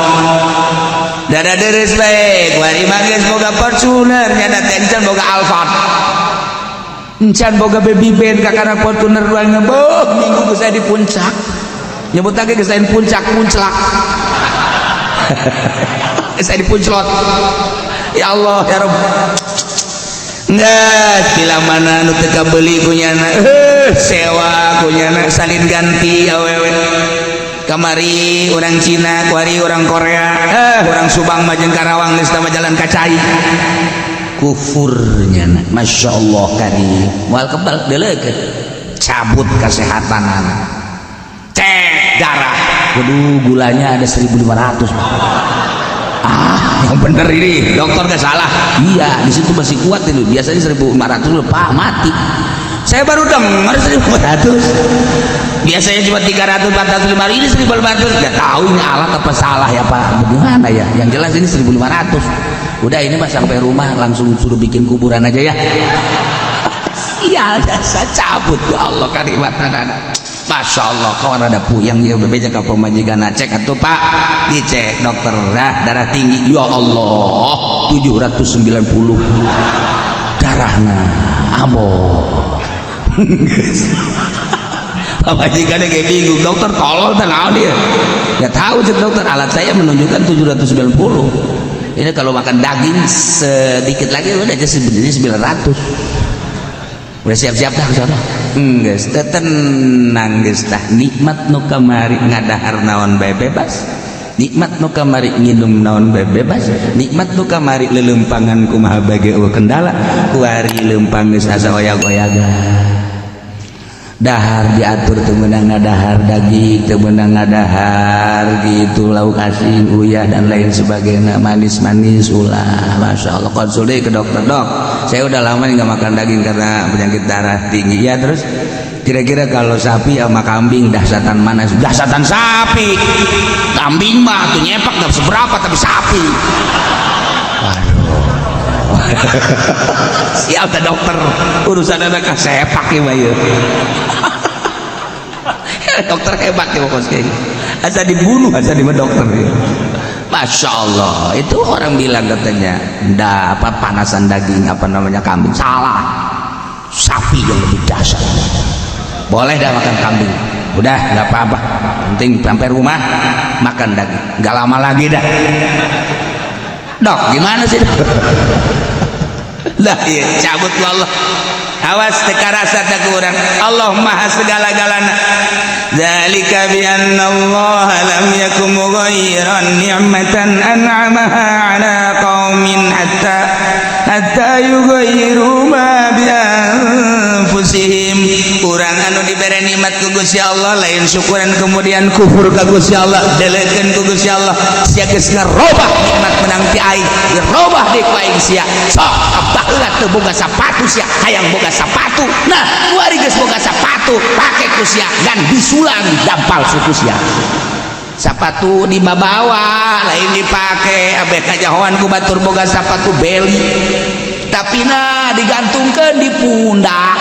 Dada deres bae, kuari mah geus boga Fortuner, nya teh encan boga Alphard. Encan boga baby band, kakara Fortuner dua ngebeuh minggu geus di puncak. Nyebut lagi geus lain puncak, punclak. Geus di punclot. Ya Allah, ya Rabb. Nggak, bila mana nu teu kabeli kunyana, sewa kunyana salin ganti awewe. Kamari orang Cina, kuari orang Korea, orang Subang mah jeung Karawang geus tama jalan kacai. Kufurnya, Masya Allah karim. Moal kebal deuleukeun. Cabut kesehatan anak. Cek darah. Waduh, gulanya ada 1500. Ah, yang bener ini, dokter gak salah. Iya, di situ masih kuat itu. Biasanya 1500 udah pak mati. Saya baru dengar 1500. Biasanya cuma 300, 400, 500, ini 1500. Gak tahu ini alat apa salah ya Pak. Bagaimana ya? Yang jelas ini 1500. Udah, ini mah sampai rumah langsung suruh bikin kuburan aja ya. Sial, jasa cabut, ya Allah karimatan anak. Masya Allah, kawan rada puyeng ya, bebeja ka pamajikan, cek atuh Pak, dicek dokter, dah darah tinggi, ya Allah, 790 darahna, abo. Pamajikan kayak bingung, dokter tolol teh naon dia? Nggak tahu cek dokter, alat saya menunjukkan 790. Ini kalau makan daging sedikit lagi udah aja sebenarnya 900. Udah siap-siap dah ke sana. Geus teh tenang geus tah, nikmat nu kamari ngadahar naon bae bebas. Nikmat nu kamari nginum naon bae bebas. Nikmat nu kamari lelempangan kumaha bae eueuh kendala. Kuari lempang geus asa oyag-oyagan. Dahar diatur, teu meunang ngadahar daging, teu meunang ngadahar gitu lauk asin, uyah dan lain sebagainya, manis-manis ulah. Masya Allah, konsul deh ke dokter, "Dok, saya udah lama nih nggak makan daging karena penyakit darah tinggi." "Ya terus kira-kira kalau sapi sama kambing dahsatan mana?" "Dahsatan sapi. Kambing mah tuh nyepak nggak seberapa, tapi sapi." Waduh, siap teh dokter, urusan anak sepak ya mah. Dokter hebat ya pokoknya, asa dibunuh asa di dokter ya. Masya Allah, itu orang bilang katanya ndak apa panasan daging, apa namanya, kambing, salah, sapi yang lebih dahsyat. Boleh dah makan kambing, udah nggak apa-apa, penting sampai rumah makan daging, nggak lama lagi dah. Dok, gimana sih, Dok? Lah iya, cabut Allah. Awas teu karasa teh ku urang. Allah maha segala-galana. Dzalika bi anna Allah lam yakum mughayyiran ni'matan an'amaha ala qaumin hatta hatta yughayyiru ma bi anfusihim. Urang anu dibere nikmat ku Gusti Allah lain syukuran, kemudian kufur ka Gusti Allah, delekeun ku Gusti Allah, sia geus ngarobah nikmat menang ti aing, dirobah deui ku aing sia. Sok baheula teu boga sapatu, sia hayang boga sapatu. Nah, kuari geus boga sapatu, pake ku sia ngan bisulan dampal suku sia. Sapatu dibawa, lain dipake. Abeh kajahoan ku batur boga sapatu beli, tapi nah digantungkan di pundak.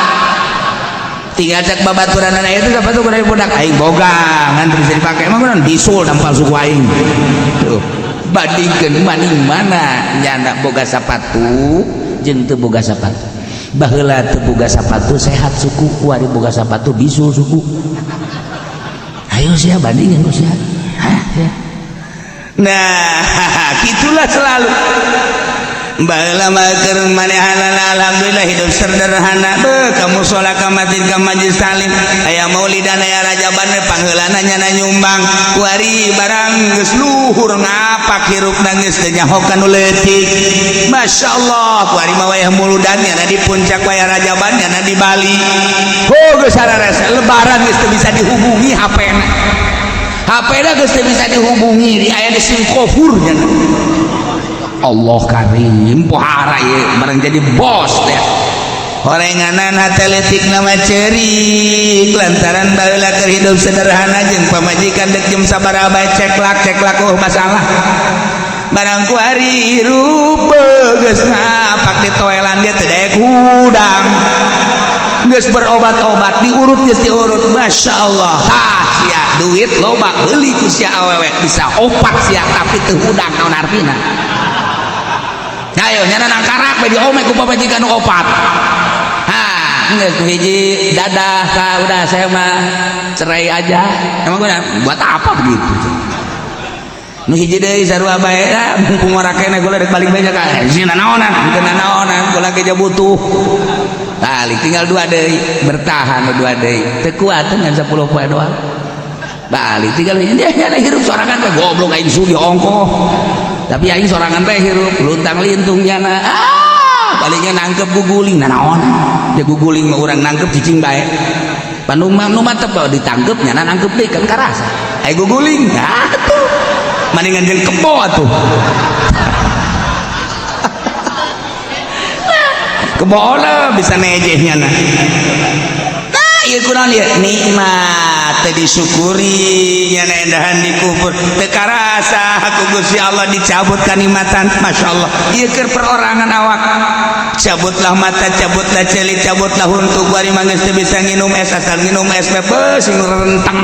Tinggal cek babaturan itu, sepatu kudu di pundak, aing boga ngan bisa dipake emang kunaon, bisul dampal suku aing. Tuh, bandingkeun maning mana nyanda boga sapatu jeung teu boga sapatu. Baheula teu boga sapatu sehat suku, kuari boga sapatu bisul suku. Ayo sia bandingin ku sia. Hah, sia. Nah, gitulah selalu. Baheula mah keur manehanana alhamdulillah hidup sederhana beuh ka mushola, ka masjid, ka majlis taklim, aya maulidan, aya rajaban, pangheulana nyana nyumbang. Kuari barang geus luhur ngapak, hirupna geus teu nyaho ka nu leutik. Masya Allah, kuari mah wayah muludan nyana di puncak, wayah rajaban nyana di Bali. Oh, geus sararasa lebaran geus teu bisa dihubungi HP-na. HP-na geus teu bisa dihubungi, di aya di Singapura nyana. Allah karim, pohara ieu barang jadi bos teh. Horenganan hate leutik nama cerik lantaran baheula keur hidup sederhana jeung pamajikan dek jam sabaraha bae ceklak ceklak, oh masalah. Barang kuari hirup geus ngapak di toelan, dia teu daek hudang, geus berobat-obat, diurut, geus diurut, Masya Allah. Tah sia, duit loba, beli ku sia awewe bisa opat sia, tapi teu hudang, naon artina? Ayo nyana nangkarak we diome ku pamajikan nu opat. Ha, geus hiji dadah ka udah, saya mah cerai aja. Emang gua buat apa begitu? Nu hiji deui sarua bae lah, mumpung ora keneh gua rek balik bae ka sina naonan, henteu naonan, kula ge butuh. Balik tinggal dua deui, bertahan dua deui. Teu kuat ngan 10 poe doang. Balik tinggal hiji, dia nyana hirup sorangan teh, goblok, aing sugih ongkoh. Tapi aing sorangan teh hirup luntang lintung nyana. Ah, palingnya nangkep guguling, nah naon? Dia guguling mah urang nangkep cicing bae. Bandung mah nu mantep ditangkep nyana nangkep deui kan karasa. Ai guguling, nah tuh. Mendingan jeung kebo atuh. Kebo lah bisa nejehnya nah. Nah, ieu kunaon ieu? Nikmat teu disyukuri nyana endahan dikufur. Teu karasa ku Gusti Allah dicabut kanikmatan. Masya Allah. Ieu keur perorangan awak. Cabutlah mata, cabutlah ceuli, cabutlah huntu, kuari mah geus teu bisa nginum es, asal nginum es bebes sing renteng.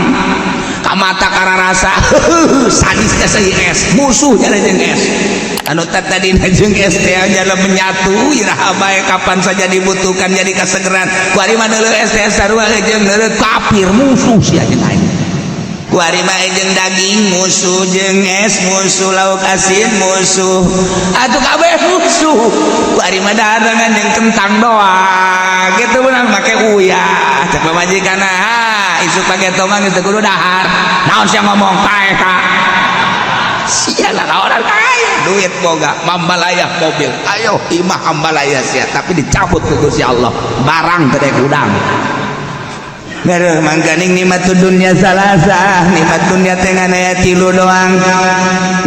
Ka mata kararasa sadis ka es, musuh nyana jeung es. Anu tadi jeung es teh jalan menyatu iraha bae, kapan saja dibutuhkan jadi kasegeran. Kuari mah neuleuh es teh sarua jeung neuleuh kafir, musuh sia jeung aing. Kuari mah jeung daging musuh, jeung es musuh, lauk asin musuh, atuh kabeh musuh. Kuari mah dahareungan jeung kentang doang kitu beunang make uyah. Cek pamajikan, ha isuk pake tomang geus teu kudu dahar. Naon sia ngomong paeh ka sia lah, orang kaya duit boga mambalaya mobil, ayo imah ambalaya sia, tapi dicabut ku Gusti Allah barang teu daek hudang. Mereh mangkaning nikmat dunia salasa, nikmat dunia teh ngan aya tilu doang,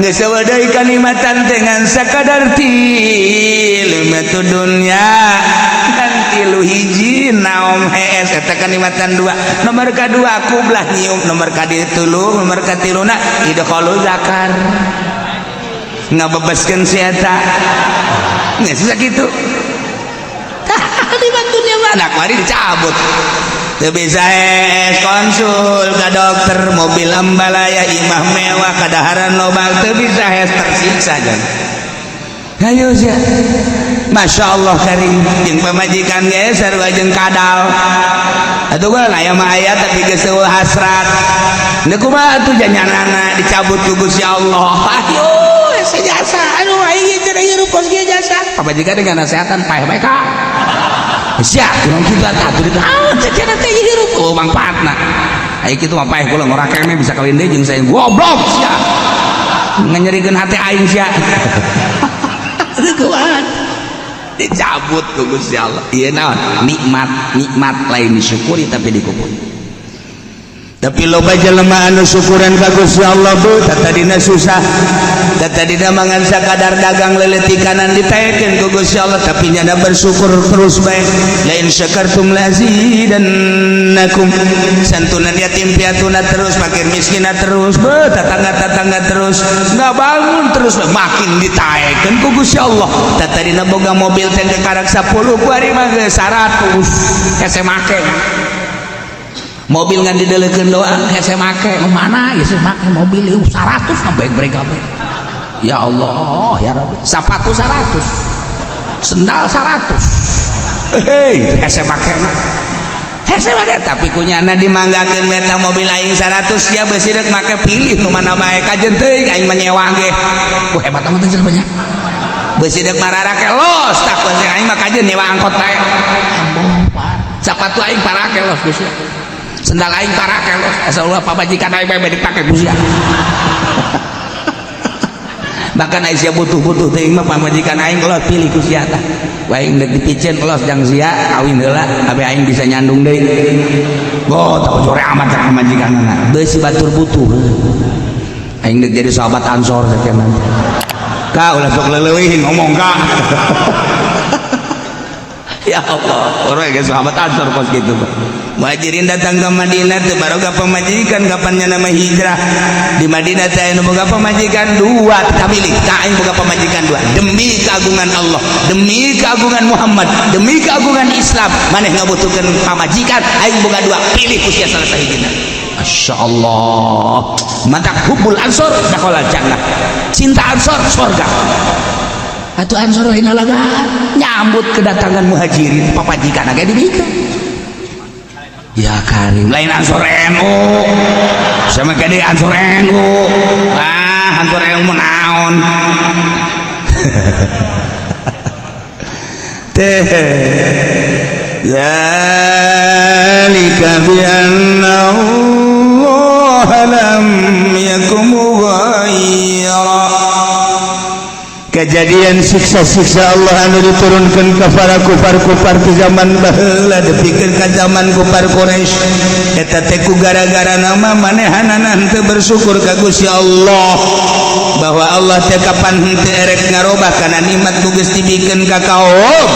geus eueuh deui kanikmatan teh ngan sakadar tilu. Nikmat dunia kan tilu, hiji naom hees, eta kanikmatan, dua nomor kadua kublah nyium, nomor katilu, nomor katiluna idkhalu zakar, ngabebaskeun si eta. Geus sakitu nikmat dunia mah. Nah, mari dicabut. Teu bisa es konsul ka dokter, mobil ambalaya, imah mewah, kadaharan loba, teu bisa es, tersiksa jan. Ayo sia. Masya Allah karim, jeung pamajikan ge sarua jeung kadal. Atuh gua aya mah aya, tapi geus eueuh hasrat. Deuk kumaha atuh janyanana dicabut ku Gusti Allah. Ayo hese jasa. Aduh, aing teh hirup kos kieu jasa. Pamajikan dengan nasehatan paeh bae ka. Sia, kurang kitu atuh ditu. Ah, cenah teh hirup oh mangfaatna. Aya kitu mah paeh kula ngora keneh bisa kawin deui jeung saya. Goblok sia. Nganyerikeun hate aing sia. Kuat. Dicabut ku Gusti Allah. Ieu naon? Nikmat, nikmat lain disyukuri tapi dikufur. Tapi loba jelema anu syukuran ka Gusti Allah bu, tadina susah, tadina mangan sakadar dagang leuleutikanan, ditaekeun ku Gusti Allah, tapi nyana bersyukur terus bae. La in syakartum lazidannakum. Santunan yatim piatuna terus, fakir miskina terus, be tetangga-tetangga terus, nggak bangun terus, makin ditaekeun ku Gusti Allah. Tadina boga mobil teh karak 10, ku ari mah geus 100, hese make. Mobil ngan dideleukeun doang hese make. Mana ieu make mobil ieu 100 ngabek-brek kabeh. Ya Allah, ya Rabbi. Sepatu 100. Sendal 100. Hei, hese make mah. Hese make, tapi kunyana dimanggakeun meta mobil aing 100 ya beusi rek make pilih nu mana bae, kajen teuing aing mah nyewa ge. Wah, hebat amat jelema nya. Beusi deuk mararake los tak aing mah kajeun nyewa angkot bae. Sapatu aing parake los ku sia. Sendal aing parake los. Asal ulah pamajikan aing bae dipake ku sia. Bahkan aing sia butuh-butuh teuing mah pamajikan aing los pilih ku sia tah. Aing deuk dipiceun los jang sia kawin heula abe aing bisa nyandung deui. Goh, tak sore amat cak pamajikanna. Beusi batur butuh. Aing deuk jadi sahabat Ansor sakieu. Ka ulah sok leuwih ngomong ka. Ya Allah, orang ge sahabat Ansor kos kitu. Muhajirin datang ke Madinah teu baroga pamajikan kapannya nama hijrah. Di Madinah teh anu boga pamajikan dua, tak milih, tak aing boga pamajikan dua. Demi keagungan Allah, demi keagungan Muhammad, demi keagungan Islam, maneh ngabutuhkeun pamajikan, aing boga dua, pilih ku sia salah sahijina. Masya Allah, mantak hubbul ansor dakhalal jannah, cinta ansor surga. Atuh ansor lain lalagaan nyambut kedatangan muhajirin, papajikan agak dibikeun. Ya karim, lain ansor NU sama kade ansor NU, ah ansor NU mah naon. Teh zalika bi anna Allah lam yakum mughayyira. Kejadian siksa-siksa Allah anu diturunkan ke para kufar-kufar di zaman baheula dipikeun ka zaman kufar Quraisy eta teh ku gara-gara nama manehanana henteu bersyukur ka Gusti Allah bahwa Allah teh kapan henteu erek ngarobah kana nikmat nu geus dibikeun ka kaum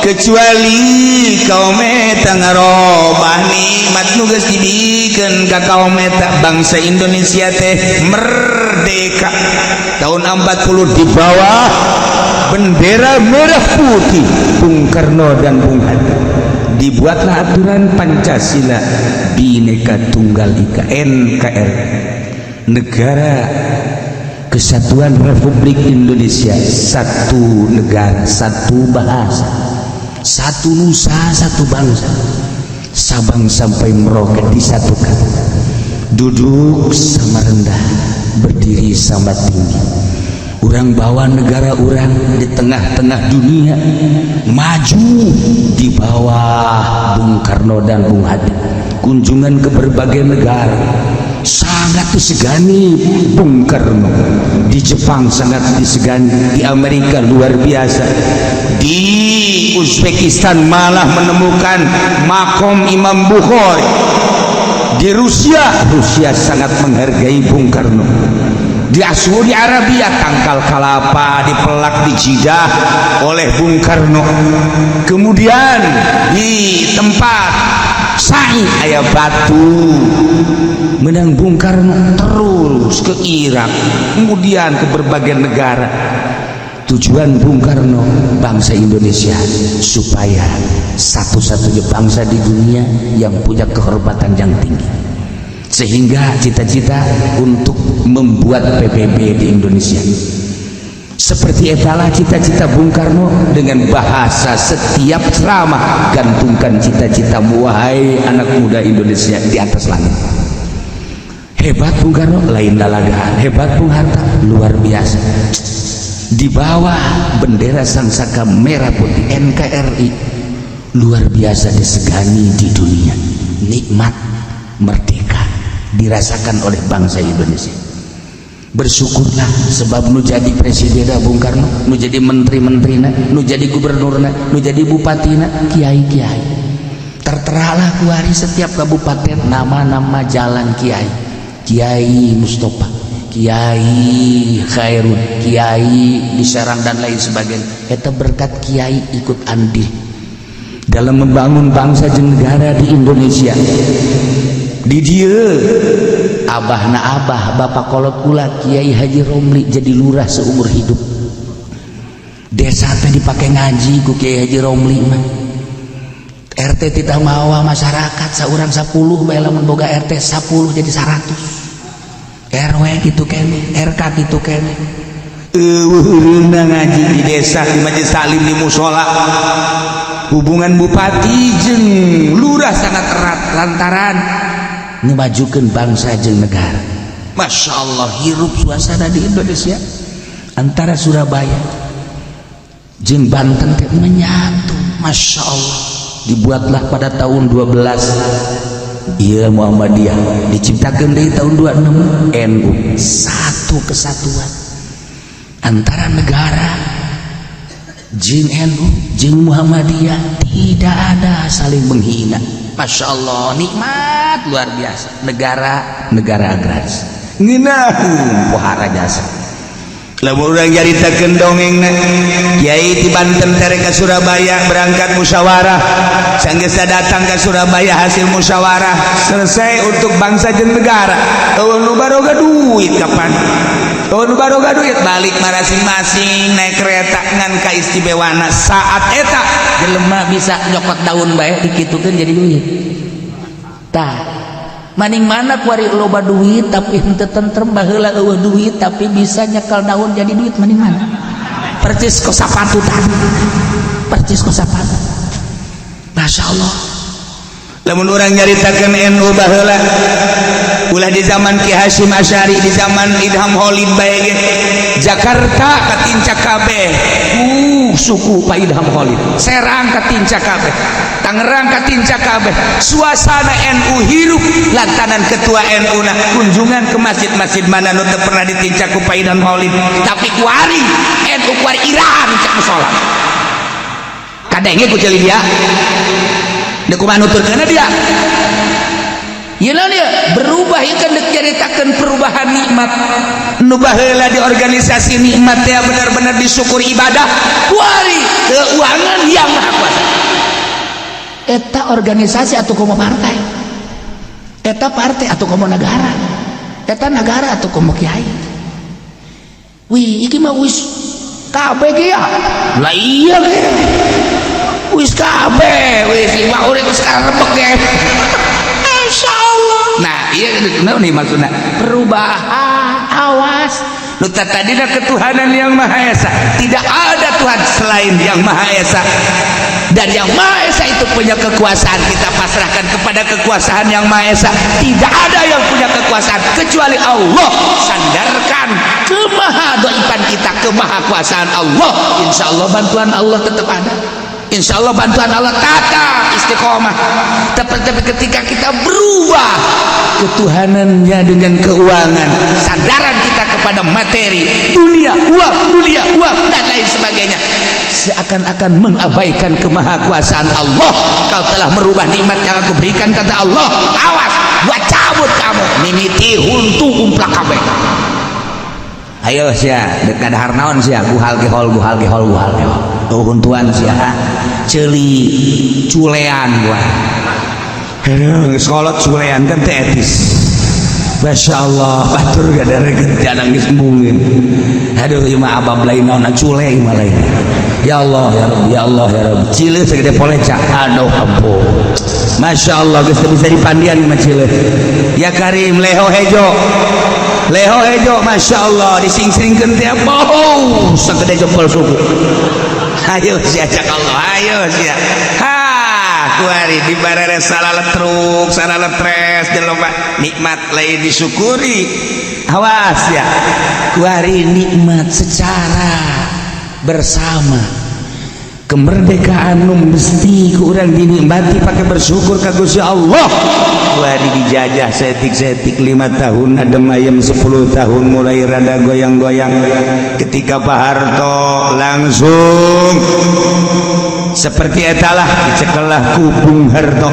kecuali kaum eta ngarobah nikmat nu geus dibikeun ka kaum eta. Bangsa Indonesia teh merdeka tahun 40 di bawah bendera merah putih Bung Karno dan Bung Hatta. Dibuatlah aturan Pancasila, Bhinneka Tunggal Ika, NKRI, Negara Kesatuan Republik Indonesia, satu negara, satu bahasa, satu nusa, satu bangsa. Sabang sampai Merauke disatukan, duduk sama rendah, berdiri sama tinggi. Urang bawa negara urang di tengah-tengah dunia maju di bawah Bung Karno dan Bung Hatta. Kunjungan ke berbagai negara sangat disegani Bung Karno. Di Jepang sangat disegani, di Amerika luar biasa, di Uzbekistan malah menemukan makom Imam Bukhari. Di Rusia, Rusia sangat menghargai Bung Karno. Di Saudi Arabia tangkal kalapa dipelak di Jidah oleh Bung Karno. Kemudian di tempat Sa'i aya batu menang Bung Karno, terus ke Irak, kemudian ke berbagai negara. Tujuan Bung Karno bangsa Indonesia supaya satu-satunya bangsa di dunia yang punya kehormatan yang tinggi, sehingga cita-cita untuk membuat PBB di Indonesia. Seperti etalah cita-cita Bung Karno dengan bahasa setiap ceramah, gantungkan cita-citamu wahai anak muda Indonesia di atas langit. Hebat Bung Karno, lain lalagaan. Hebat Bung Hatta, luar biasa. Di bawah bendera sangsaka merah putih NKRI luar biasa disegani di dunia. Nikmat merdeka dirasakan oleh bangsa Indonesia. Bersyukurlah sebab nu jadi presiden Bung Karno, nu jadi menteri-menterina, nu jadi gubernurna, nu jadi bupatina kiai-kiai. Terteralah kuari setiap kabupaten nama-nama jalan kiai, Kiai Mustafa, Kiai Khairun, Kiai di Serang dan lain sebagainya. Eta berkat kiai ikut andil dalam membangun bangsa jeung negara di Indonesia. Di dieu abah na abah bapak kolot kula Kiai Haji Romli jadi lurah seumur hidup. Desa teh dipakai ngaji ku Kiai Haji Romli mah. RT tidak mawa masyarakat seorang 10 bae, lamun boga RT 10 jadi 100. RW gitu kene, RK gitu kene. Euweuh ngaji di desa, di majelis taklim, di musola. Hubungan bupati jeung lurah sangat erat lantaran ngemajukan bangsa jeung negara. Masya Allah, hirup suasana di Indonesia. Antara Surabaya jeung Banten teh menyatu. Masya Allah, dibuatlah pada tahun 12 iya Muhammadiyah, diciptakan dari tahun 26 NU, satu kesatuan antara negara jeung NU jeung Muhammadiyah, tidak ada saling menghina. Masya Allah, nikmat luar biasa. Negara negara agraris ngeunaheun pohara jasa. Lamun urang nyaritakeun dongeng, Kiai di Banten tere ka Surabaya berangkat musyawarah. Sanggeus datang ke Surabaya, hasil musyawarah selesai untuk bangsa jeung negara. Euweuh nu baroga duit kapan? Euweuh nu baroga duit, balik masing-masing naik kereta ngan kaistimewana saat eta. Jelema bisa nyokot daun bae, dikitukeun jadi duit. Tah, maning mana kuari loba duit tapi henteu tentrem, baheula euweuh duit tapi bisa nyekel daun jadi duit, maning mana? Percis kos sapatu tadi, percis kos sapatu. Masya Allah. Lamun urang nyaritakeun NU baheula, ulah di zaman Ki Hasyim Asy'ari, di zaman Idham Holid bae ge, Jakarta katincak kabeh. Suku Pak Idham Holid, Serang katincak kabeh, Tangerang katincak kabeh. Suasana NU hirup lantaran ketua NU na kunjungan ke masjid-masjid mana nu teu pernah ditincak ku Pak Idham Holid. Tapi kuari NU kuari iraha nincak musola? Kadenge ku ceuli dia. Deuk kumaha nuturkeunna dia? Ieu naon ieu? Berubah ieu kan, deuk nyaritakeun perubahan nikmat. Nu baheula di organisasi nikmat teh benar-benar disyukuri ibadah, kuari keuangan yang maha kuasa. Eta organisasi atau komo partai, eta partai atau komo negara, eta negara atau komo kiai. Wih, iki mah wis kabeh ge ya lah. Iya ge wis kabeh, wis mah urip sekarang rebek ge. Masya Allah. Nah, iya nih maksudnya perubahan, awas. Nu tadina ketuhanan yang Maha Esa, tidak ada Tuhan selain yang Maha Esa dan yang Maha Esa itu punya kekuasaan. Kita pasrahkan kepada kekuasaan yang Maha Esa. Tidak ada yang punya kekuasaan kecuali Allah. Sandarkan kemaha doipan kita ke maha kuasaan Allah. Insya Allah bantuan Allah tetap ada, insya Allah bantuan Allah tetap istiqomah. Tapi ketika kita berubah ketuhanannya dengan keuangan, sandaran kita kepada materi dunia, uang dunia, uang dan lain sebagainya, seakan-akan mengabaikan kemahakuasaan Allah. "Kau telah merubah nikmat yang aku berikan," kata Allah. "Awas, gua cabut kamu." Mimiti huntu umplak kabeh. Ayo sia, dekat dahar naon sia? Guhal gehol, guhal gehol, guhal gehol. Oh, huntuan sia, ceuli culean gua. Aduh, sekolah culean kan teh etis. Masya Allah, batur gak ada reget nangis mungkin. Aduh, ieu mah abab lain naon, cule ieu mah lain. Ya Allah ya Rabbi, ya Allah ya Rabbi. Cile segede poleca. Aduh, ampun. Masya Allah, geus teu bisa dipandian mah cile. Ya Karim, leho hejo. Leho hejo, Masya Allah, dising-singkeun teh bau segede jempol suku. Ayo sia, cak Allah, ayo sia. Ha, kuari di barere salaletruk, salaletres jelema nikmat lain disyukuri. Awas ya. Kuari nikmat secara bersama, kemerdekaan nu mesti ku urang dinikmati pakai bersyukur ka Gusti Allah. Kuari dijajah setik-setik 5 tahun, adem ayem 10 tahun, mulai rada goyang-goyang. Ketika Pak Harto langsung seperti etalah, dicekelah ku Bung Harto,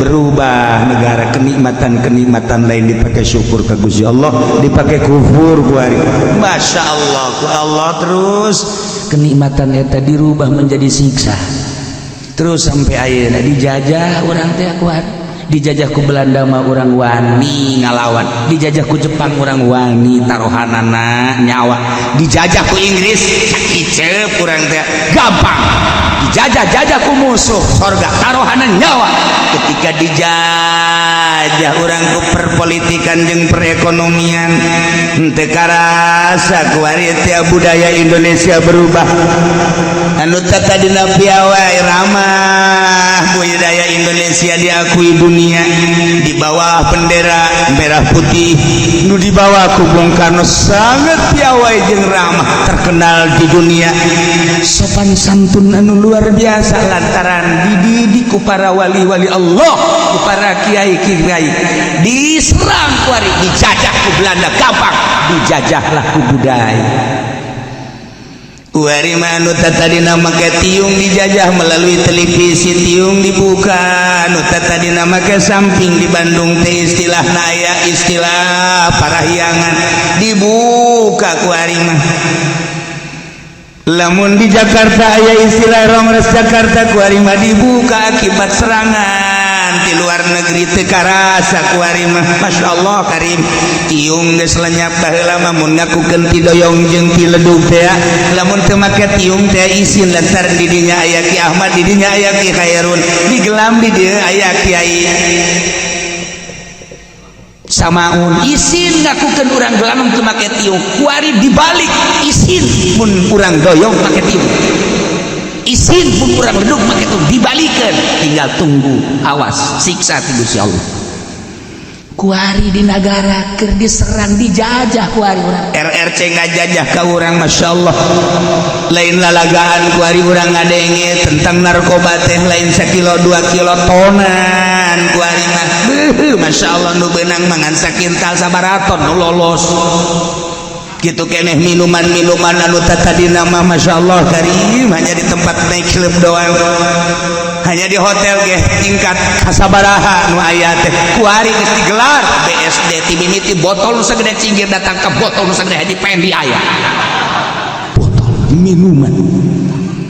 berubah negara. Kenikmatan-kenikmatan lain dipakai syukur ke Gusti Allah, dipakai kufur kuari. Masya Allah, ku Allah terus kenikmatan eta dirubah menjadi siksa terus sampai ayeuna dijajah. Urang teh kuat, dijajah ku Belanda mah urang wani ngalawan, dijajah ku Jepang urang wani taruhanana nyawa, dijajah ku Inggris sakiceup urang teh gampang, dijajah-jajah ku musuh sorga taruhanan nyawa. Ketika dijajah Dijajah urang ku perpolitikan jeung perekonomian. Henteu karasa kuari teh budaya Indonesia berubah. Anu tadina piawai ramah, budaya Indonesia diakui dunia di bawah bendera merah putih nu dibawa ku Bung Karno, sangat piawai jeung ramah, terkenal di dunia, sopan santun anu luar biasa lantaran dididik ku para wali-wali Allah, ku para kiai-kiai. Diserang kuari, dijajah ku Belanda gampang, dijajahlah ku budaya. Kuari mah anu tadina make tiung dijajah melalui televisi, tiung dibuka. Anu tadina make samping, di Bandung teh istilah aya istilah parahyangan, dibuka kuari mah. Lamun di Jakarta aya istilah Rongres Jakarta, kuari mah dibuka akibat serangan di luar negeri. Teu karasa kuari mah, Masya Allah karim, tiung geus lenyap. Baheula mah mun ngakukeun ti doyong jeung ti ledug teh, lamun teu make tiung teh isin, lantaran di dinya aya Ki Ahmad, di dinya aya Ki Khairun, di Gelam di dieu aya Kiai Samaun, isin ngakukeun urang Gelam teu make tiung. Kuari dibalik, isin mun urang doyong make tiung, isin mun urang ledug make tiung. Dibalikeun, tinggal tunggu, awas siksa ti Gusti Allah. Kuari di negara keur diserang, dijajah kuari urang. RRC ngajajah ka urang, Masya Allah, lain lalagaan. Kuari urang ngadenge tentang narkoba teh lain sakilo 2 kilo, tonan kuari mah. Beuh, Masya Allah, nu beunang mangan sakintal sabaraton nu lolos gitu keneh. Minuman-minuman anu tadina mah, Masya Allah karim, hanya di tempat naik klub doang, hanya di hotel ge tingkat kasabaraha nu aya teh, kuari geus digelar BSD. Ti mimiti botol nu sagede cinggir datang ke botol nu sagede haji pendi, aya botol minuman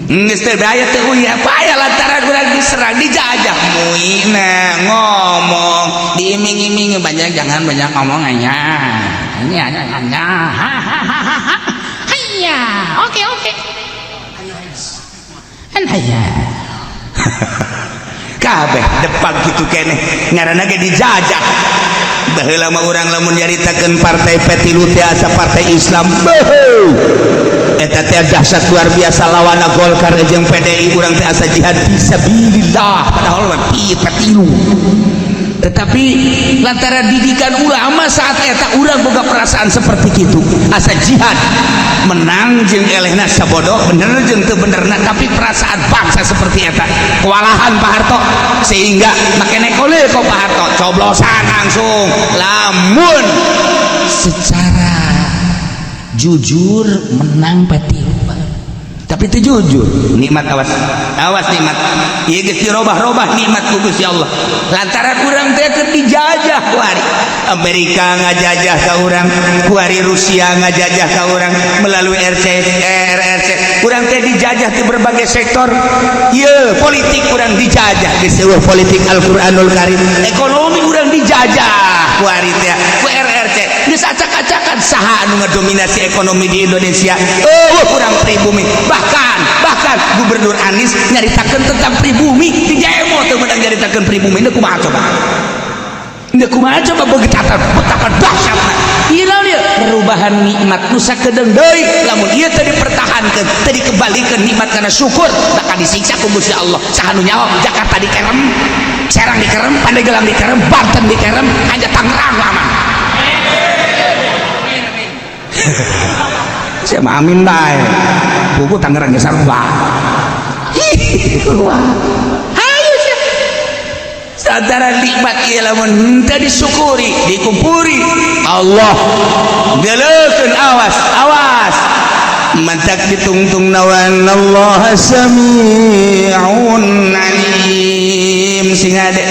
geus teu aya, teu uya apa aya, lantaran urang diserang, dijajah. Muina ngomong diiming-iming, banyak, jangan banyak ngomong aja ini hanya hanya hahaha, iya, oke oke, ya kabeh depan gitu keneh, ngaranna ge dijajah. Baheula mah urang lamun nyaritakeun partai P3 teh asa partai Islam. Beuh, eta teh dahsyat luar biasa, lawanna Golkar jeung PDI. Urang teh asa jihad fisabilillah, padahal mah P3. Tetapi lantaran didikan ulama saat eta, urang boga perasaan seperti itu, asa jihad menang jeung elehna sabodo, bener jeung teu benerna, tapi perasaan bangsa seperti eta. Kewalahan Pak Harto sehingga make nekole kok Pak Harto coblosan langsung. Lamun secara jujur menang P3, tapi itu jujur nikmat, awas awas nikmat ieu geus dirobah-robah nikmat ku Gusti Allah lantaran urang teh keur dijajah. Kuari Amerika ngajajah ka urang, kuari Rusia ngajajah ka urang melalui RC RRC. Urang teh dijajah di berbagai sektor. Ieu politik urang dijajah, geus eueuh politik Al-Qur'anul Karim. Ekonomi urang dijajah kuari teh ku RRC, geus acak-acakan. Saha anu ngadominasi ekonomi di Indonesia? Eueuh urang pribumi. Bahkan bahkan Gubernur Anies nyaritakeun tentang pribumi di demo, teu meunang nyaritakeun pribumi. Ini kumaha coba? Ini kumaha coba? Betapa betapa dahsyatna ieu, naon ieu perubahan nikmat nu sakedeung deui. Lamun ieu teu dipertahankeun, teu dikembalikeun nikmat karena syukur, bakal disiksa ku Gusti Allah. Saha nu nyaho Jakarta dikerem, Serang dikerem, Pandeglang dikerem, Banten dikerem, hanya Tangerang aman. Saya mah amin bae. Buku Tangerang geus sarua. Hayu sia. Sadara nikmat ieu lamun henteu disyukuri, dikumpuri Allah geuleukeun, awas awas. Mantak ditungtung nawan Allah sami'un alim, sing ade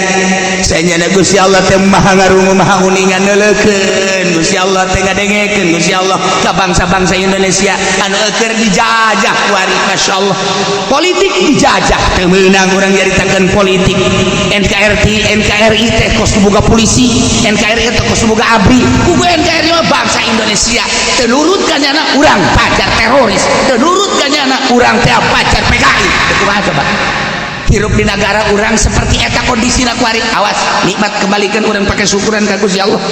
sanyana Gusti Allah teh maha ngarungu, maha uningan. Neuleukeun Gusti Allah teh, ngadengekeun Gusti Allah ka bangsa-bangsa Indonesia anu eueur dijajah kuari. Masya Allah, politik dijajah, teu meunang urang nyaritakeun politik NKRI. NKRI teh kos boga polisi, NKRI teh kos boga ABRI. Kudu NKRI mah bangsa Indonesia. Teu nurut ka nyana, urang pacar teroris. Teu nurut ka nyana, urang teh pacar PKI. Teu kumaha coba? Hirup di negara urang seperti eta kondisi kuari. Awas, nikmat kembalikan urang pakai syukuran ka Gusti Allah.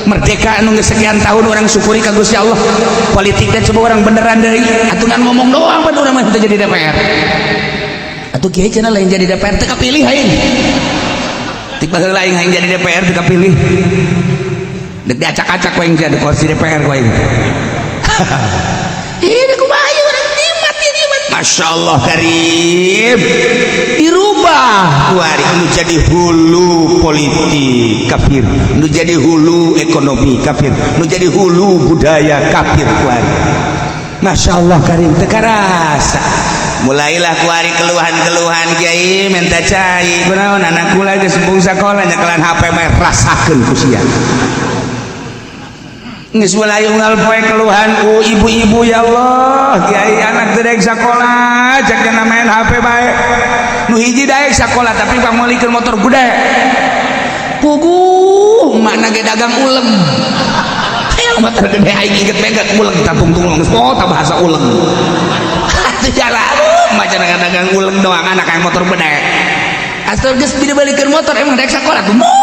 Merdeka anu geus sekian tahun, urang syukuri ka Gusti Allah. Politiknya coba urang beneran deui atuh, ngan ngomong doang pan urang mah teu jadi DPR. Atuh kiai cenah lain jadi DPR, teu kapilih aing. Tik baheula aing hayang jadi DPR, teu kapilih. Dek diacak-acak ku aing jadi kursi DPR ku aing. Ini kumaha ieu urang, nikmat ya, nikmat. Masya Allah Karim, Dirubah kuari nu jadi hulu politik kafir, nu jadi hulu ekonomi kafir, nu jadi hulu budaya kafir kuari. Masya Allah Karim, teu karasa mulailah kuari keluhan-keluhan, "Kiai, minta cai." "Kunaon?" "Anak kula geus embung sakola, nyekelan HP mah." Rasakeun ku sia. Geus mulai unggal poe keluhan ku ibu-ibu, "Ya Allah, Kiai, anak teu daek sakola, cek main HP bae." Nu hiji daek sakola, tapi pangmeulikeun motor gede. Puguh mana ge dagang uleng, hayang motor gede. Aing inget begat uleng tatungtung geus oh ta bahasa uleng atuh jalan maca dagang uleng doang, anak hayang motor gede. Asal geus dibalikeun motor, emang daek sakola tuh moal.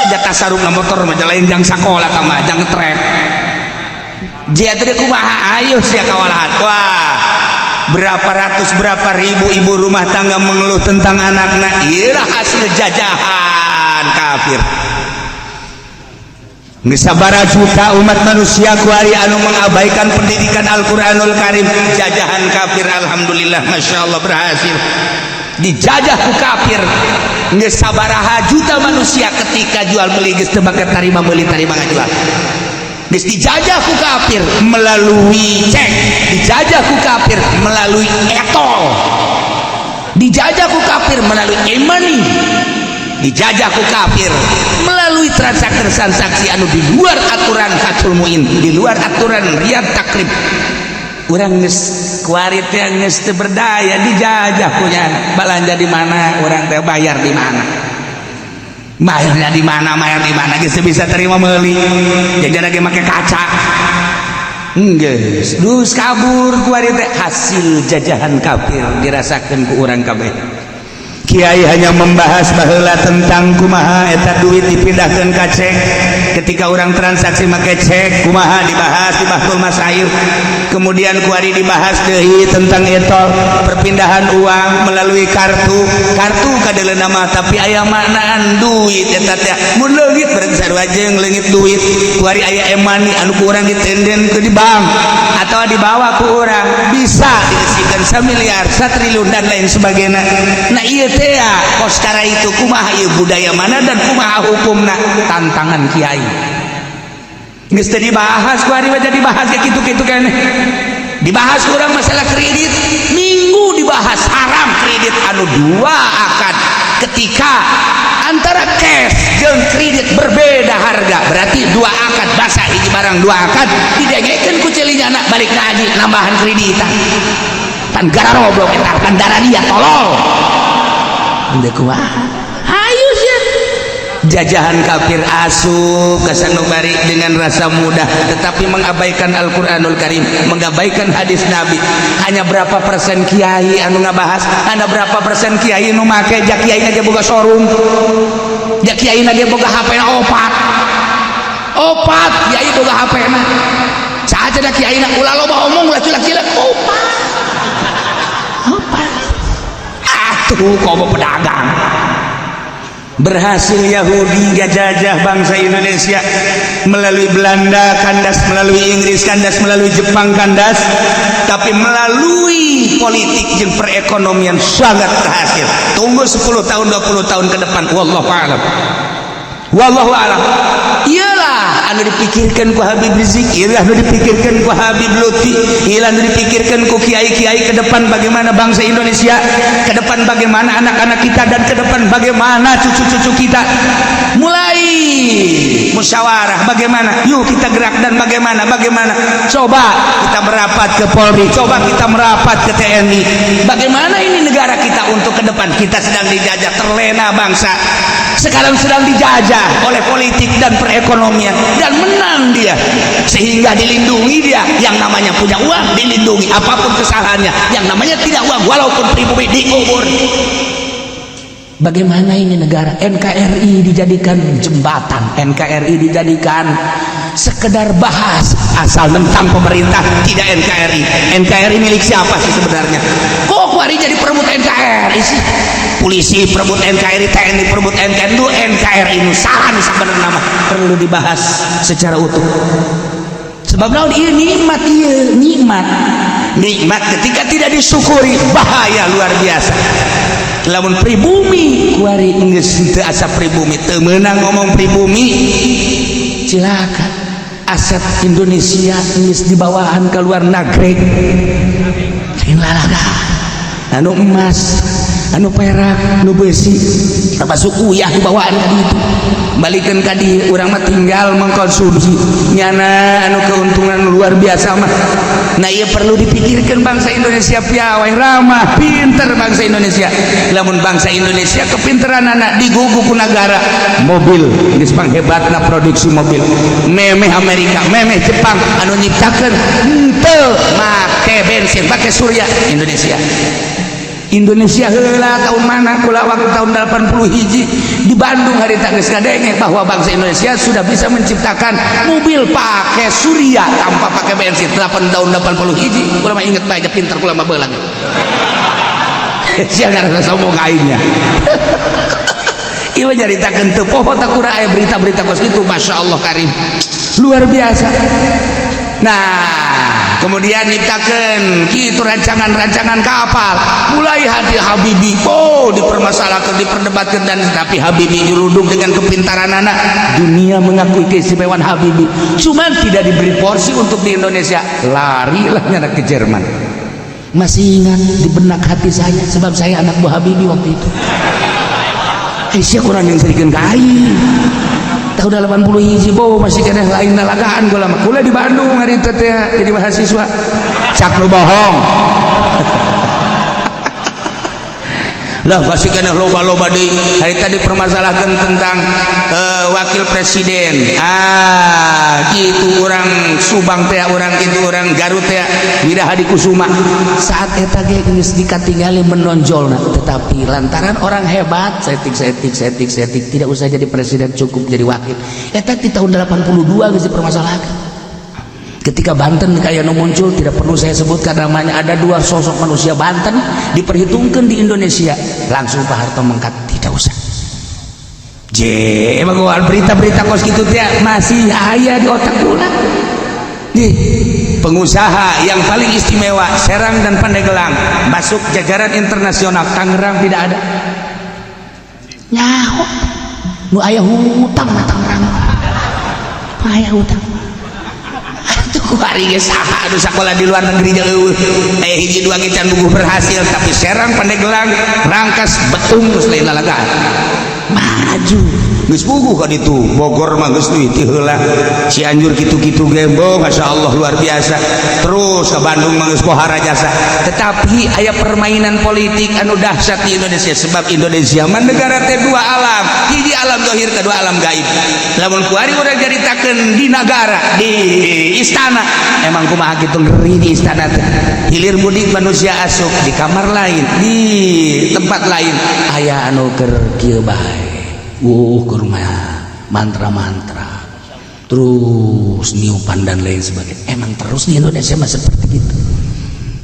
Jatah sarungna motor mah lain jang sakola tah mah, jang ngetrek. Jia teh kumaha, ayo sia kawalahan. Wah, berapa ratus, berapa ribu ibu rumah tangga mengeluh tentang anaknya. Iyalah hasil jajahan kafir. Geus sabaraha juta umat manusia kuari anu mengabaikan pendidikan Al-Qur'anul Karim. Jajahan kafir, alhamdulillah, Masya Allah, berhasil dijajah ku kafir. Geus sabaraha juta manusia ketika jual beli geus teu make tarima meuli, tarima ngajual. Geus dijajah ku kafir melalui cek, dijajah ku kafir melalui e-tol, dijajah ku kafir melalui e-money, dijajah ku kafir melalui transaksi-transaksi anu di luar aturan Fathul Muin, di luar aturan Riyad Takrib. Urang geus kuari teh geus teu berdaya, dijajah punya. Belanja di mana urang teh, bayar di mana, bayarnya di mana, bayar di mana, geus bisa terima meuli, jajan lagi make kaca. Geus dus kabur kuari teh. Hasil jajahan kafir dirasakeun ku urang kabeh. Kiai hanya membahas baheula tentang kumaha eta duit dipindahkan ka cek, ketika orang transaksi make cek kumaha, dibahas di Bahtsul Masail. Kemudian kuari dibahas deui tentang e-tol, perpindahan uang melalui kartu. Kartu kadeuleuna mah, tapi aya maknaan duit eta teh mun leungit berarti sarua jeung leungit duit. Kuari aya e-money anu ku urang ditenden ke di bank atau dibawa ku urang, bisa diisikan 1 miliar, 1 triliun, dan lain sebagainya. Nah, ieu teh kos cara itu kumaha, ieu budaya mana dan kumaha hukumna, Tantangan kiai geus teu dibahas kuari mah, jadi dibahas kayak kitu-kitu keneh. Dibahas kurang masalah kredit, minggu dibahas haram kredit anu dua akad. Ketika antara cash jeung kredit berbeda harga, berarti dua akad. Basa hiji barang dua akad, didengekeun ku celinya anak balik ngaji nambahan kreditan pan gararoblok eta pan darah dia tolol. Henteu kumaha, hayu sia. Jajahan kafir asup ka sanubari dengan rasa mudah, tetapi mengabaikan Al-Qur'anul Karim, mengabaikan hadis Nabi. Hanya berapa persen kiai anu ngabahas, hanya berapa persen kiai nu make. Ja kiai aja boga showroom, ja kiai ge boga HP na opat opat. Kiai boga HP na saha cenah? Kiai na ulah loba omong, ulah cilak-cilak, opat opat atuh komo pedagang. Berhasil Yahudi ngajajah bangsa Indonesia melalui Belanda kandas, melalui Inggris kandas, melalui Jepang kandas, tapi melalui politik jeung perekonomian sangat berhasil. Tunggu 10 tahun, 20 tahun ke depan, wallahu a'lam, wallahu a'lam. Iyalah anu dipikirkan ku Habib Rizik, iyalah anu dipikirkan ku Habib Lutfi, iyalah anu dipikirkan ku kiai-kiai ke depan, bagaimana bangsa Indonesia ke depan, bagaimana anak-anak kita, dan ke depan bagaimana cucu-cucu kita. Mulai musyawarah bagaimana, yuk kita gerak, dan bagaimana, bagaimana, coba kita merapat ke Polri, coba kita merapat ke TNI, bagaimana ini negara kita untuk ke depan. Kita sedang dijajah, terlena bangsa sekarang sedang dijajah oleh politik dan perekonomian, dan menang dia sehingga dilindungi dia. Yang namanya punya uang dilindungi apapun kesalahannya, yang namanya tidak uang walaupun pribumi dikubur. Bagaimana ini negara? NKRI dijadikan jembatan, NKRI dijadikan sekedar bahas, asal tentang pemerintah tidak NKRI. NKRI milik siapa sih sebenarnya? Kok kuari jadi perebut NKRI sih? Polisi perebut NKRI, TNI perebut NKRI. Itu NKRI nu salah nu sebenarnya mah perlu dibahas secara utuh. Sebab naon? Ieu nikmat, ieu nikmat. Nikmat ketika tidak disyukuri bahaya luar biasa. Lamun pribumi kuari geus teu asa pribumi, teu meunang ngomong pribumi. Cilaka, aset Indonesia geus dibawaan ke luar negeri, lain lalaga anu emas, anu perak, anu besi, termasuk uyah dibawaan ka ditu, balikan ka dieu. Urang mah tinggal mengkonsumsi nyana anu keuntungan luar biasa mah. Nah, ieu perlu dipikirkan. Bangsa Indonesia piawai, ramah, pinter bangsa Indonesia. Lamun bangsa Indonesia kepinteran anak digugu ku negara mobil, geus panghebatna produksi mobil, memeh Amerika, memeh Jepang. Anu nyiptakeun henteu make bensin, make surya, Indonesia. Indonesia heula tahun mana kula waktu tahun 80 hiji di Bandung hari tak geus ngadenge bahwa bangsa Indonesia sudah bisa menciptakan mobil pakai surya tanpa pakai bensin. 8 tahun 80 hiji kula mah inget bae, pinter kula mah beulang. Sia ngarasa sombong aingnya. Ieu nyaritakeun teu poho tak kurang aya berita-berita kos kitu. Masya Allah karim, luar biasa. Nah, kemudian nyiptakeun kitu rancangan-rancangan kapal. Mulai hati Habibie, oh, dipermasalahkan, diperdebatkan, dan tapi Habibie diruduk dengan kepintaran anak. Dunia mengakui keistimewaan Habibie, cuman tidak diberi porsi untuk di Indonesia, larilah nyana ke Jerman. Masih ingat di benak hati saya sebab saya anak buah Habibie waktu itu. Eh, sia kurang yang serikeun ka aing tahun 80 hiji bo masih keneh lain lalagaan. Kula mah kula di Bandung hari itu teh jadi mahasiswa. Cak nu bohong lah, pasti kena loba-loba di hari tadi permasalahkan tentang wakil presiden. Ah, gitu orang Subang teh, orang itu, orang Garut teh, Wirahadi Kusuma. Saat eta ge geus dikatingali menonjol, tetapi lantaran orang hebat setik setik setik setik, tidak usah jadi presiden, cukup jadi wakil. Eta di tahun 82 geus dipermasalahkan. Ketika Banten kayak nu muncul, tidak perlu saya sebutkan namanya, ada dua sosok manusia Banten diperhitungkan di Indonesia, langsung Pak Harto mengkat, tidak usah. J, emang berita-berita kos gitu teh masih aya di otak kula. Nih, pengusaha yang paling istimewa Serang dan Pandeglang masuk jajaran internasional, Tangerang tidak ada. Nyaho nu aya hutang mah Tangerang aya hutang. Kuari ge saha anu sakola di luar negeri jeung eueuh, aya hiji dua ge can buguh berhasil, tapi Serang, Pandeglang, Rangkas Betung geus lain lalagaan. Maju. Geus puguh ka ditu. Bogor mah geus duit ti heula, Cianjur kitu-kitu ge, Masya Allah, luar biasa. Terus ke Bandung mah geus pohara jasa, tetapi aya permainan politik anu dahsyat di Indonesia, sebab Indonesia mah negara teh dua alam, hiji alam zahir, kedua alam gaib. Lamun kuari urang caritakeun di nagara, di istana, emang kumaha kitu ngeri di istana teh. Hilir mudik manusia asup di kamar lain, di tempat lain aya anu keur kieu bae, ke rumah mantra-mantra terus, niupan dan lain sebagainya. Emang terus di Indonesia mah seperti itu,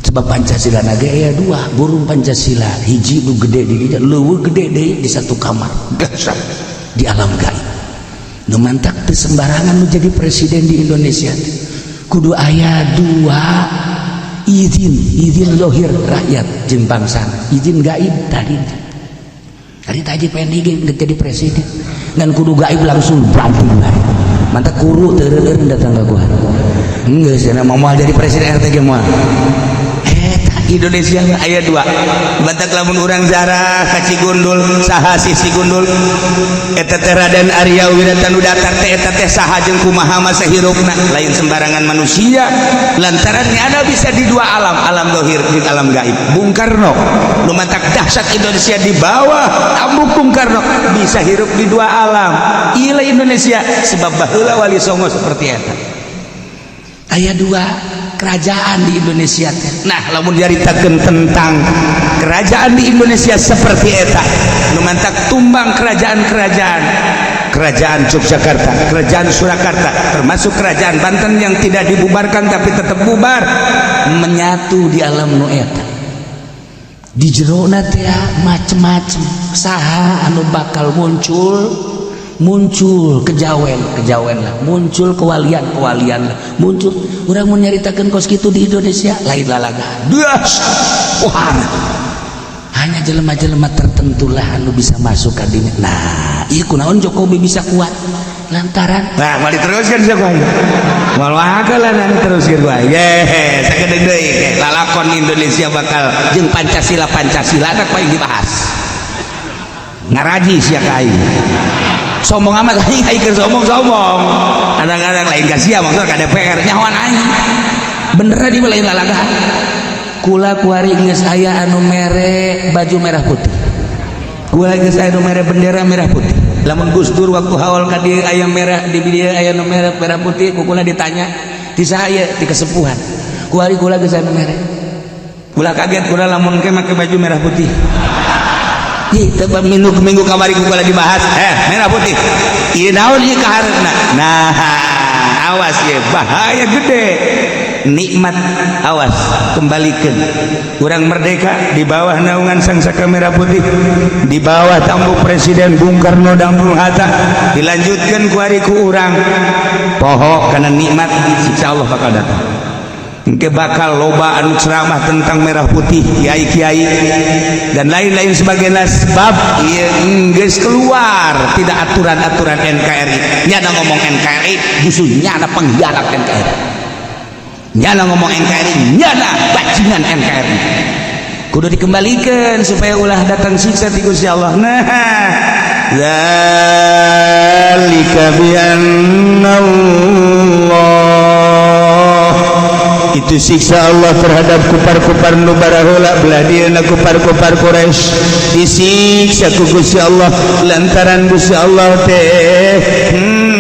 sebab Pancasila naga ya dua burung Pancasila, hiji nu gede di dinya, leuweuh gede deui di satu kamar. Dasar. Di alam gaib. Nu mantak teu sembarangan nu jadi presiden di Indonesia teh. Kudu aya dua izin, izin lohir rakyat jeung bangsa, izin gaib. Tadi tadi tadi pengen ge jadi presiden dan kudu gaib langsung banting bae. Mantak kuru teu datang ka gua, geus cenah, moal jadi presiden RT ge moal. Eta Indonesia mah aya dua. Batak lamun urang zarah ka Cigundul, saha sih Cigundul eta teh? Raden Arya Wiratanudatar teh. Eta teh saha jeung kumaha masa hirupna? Lain sembarangan manusia, lantaran ada bisa di dua alam, alam dohir jeung alam gaib. Bung Karno nu matak dahsyat Indonesia di bawah tambuk Bung Karno bisa hirup di dua alam. Ila Indonesia, sebab baheula Wali Songo seperti eta. Aya dua. Kerajaan di Indonesia teh. Nah, lamun diaritakeun tentang kerajaan di Indonesia seperti eta nu mantak tumbang kerajaan-kerajaan, Kerajaan Yogyakarta, Kerajaan Surakarta, termasuk Kerajaan Banten yang tidak dibubarkan tapi tetap bubar. Menyatu di alam nu eta, di jerona teh macem-macem. Saha anu bakal muncul? Muncul kejawen kejawen lah, muncul kewalian kewalian lah, muncul. Urang mau nyaritakeun kos kitu di Indonesia lain lalaga das. Wah, hanya jelema-jelema tertentu lah anu bisa masuk ka dinya. Nah, ieu kunaon Jokowi bisa kuat? Lantaran Nah, mau diteruskan siapa? Moal bakalan anu teruskeun wae. Ye, sakedeung deui lalakon Indonesia bakal jeung Pancasila. Pancasila tak paling dibahas. Ngaraji sia ka aing. Sombong amat aing, aing keur sombong-sombong. Kadang-kadang lain ka sia, maksud ka DPR nyahoan aing. Bener di lain lalaga. Kula kuari geus aya anu mere baju merah putih. Kula geus aya nu mere bendera merah putih. Lamun Gus Dur waktu haul ka dieu aya merah di dieu, aya nu merah merah putih, ku kula ditanya, "Ti saha ieu?" "Ti kesepuhan." Kuari kula geus aya nu mere. Ulah kaget kula lamun ke make baju merah putih. Ih, teu minggu minggu kamari ku kula dibahas, merah putih. Ieu naon ieu kahareupna? Nah, awas ye, bahaya gede. Nikmat awas kembalikan. Kurang merdeka di bawah naungan Sang Saka Merah Putih, di bawah tampuk Presiden Bung Karno dan Bung Hatta, dilanjutkan ku hari ku urang poho karena nikmat. Siksa Allah bakal datang. Engke bakal loba anu ceramah tentang merah putih, kiai-kiai dan lain-lain sebagainya, sebab ieu geus keluar tidak aturan-aturan NKRI. Nyana ngomong NKRI justru nyana pengkhianat NKRI. Nyana ngomong NKRI, nyana bajingan NKRI. Kudu dikembalikan supaya ulah datang siksa ti Gusti Allah. Nah, zalika bi Allah, itu siksa Allah terhadap kupar-kupar nu baraheula belah dieuna, kupar-kupar Quraisy disiksa ku Gusti Allah lantaran Gusti Allah teh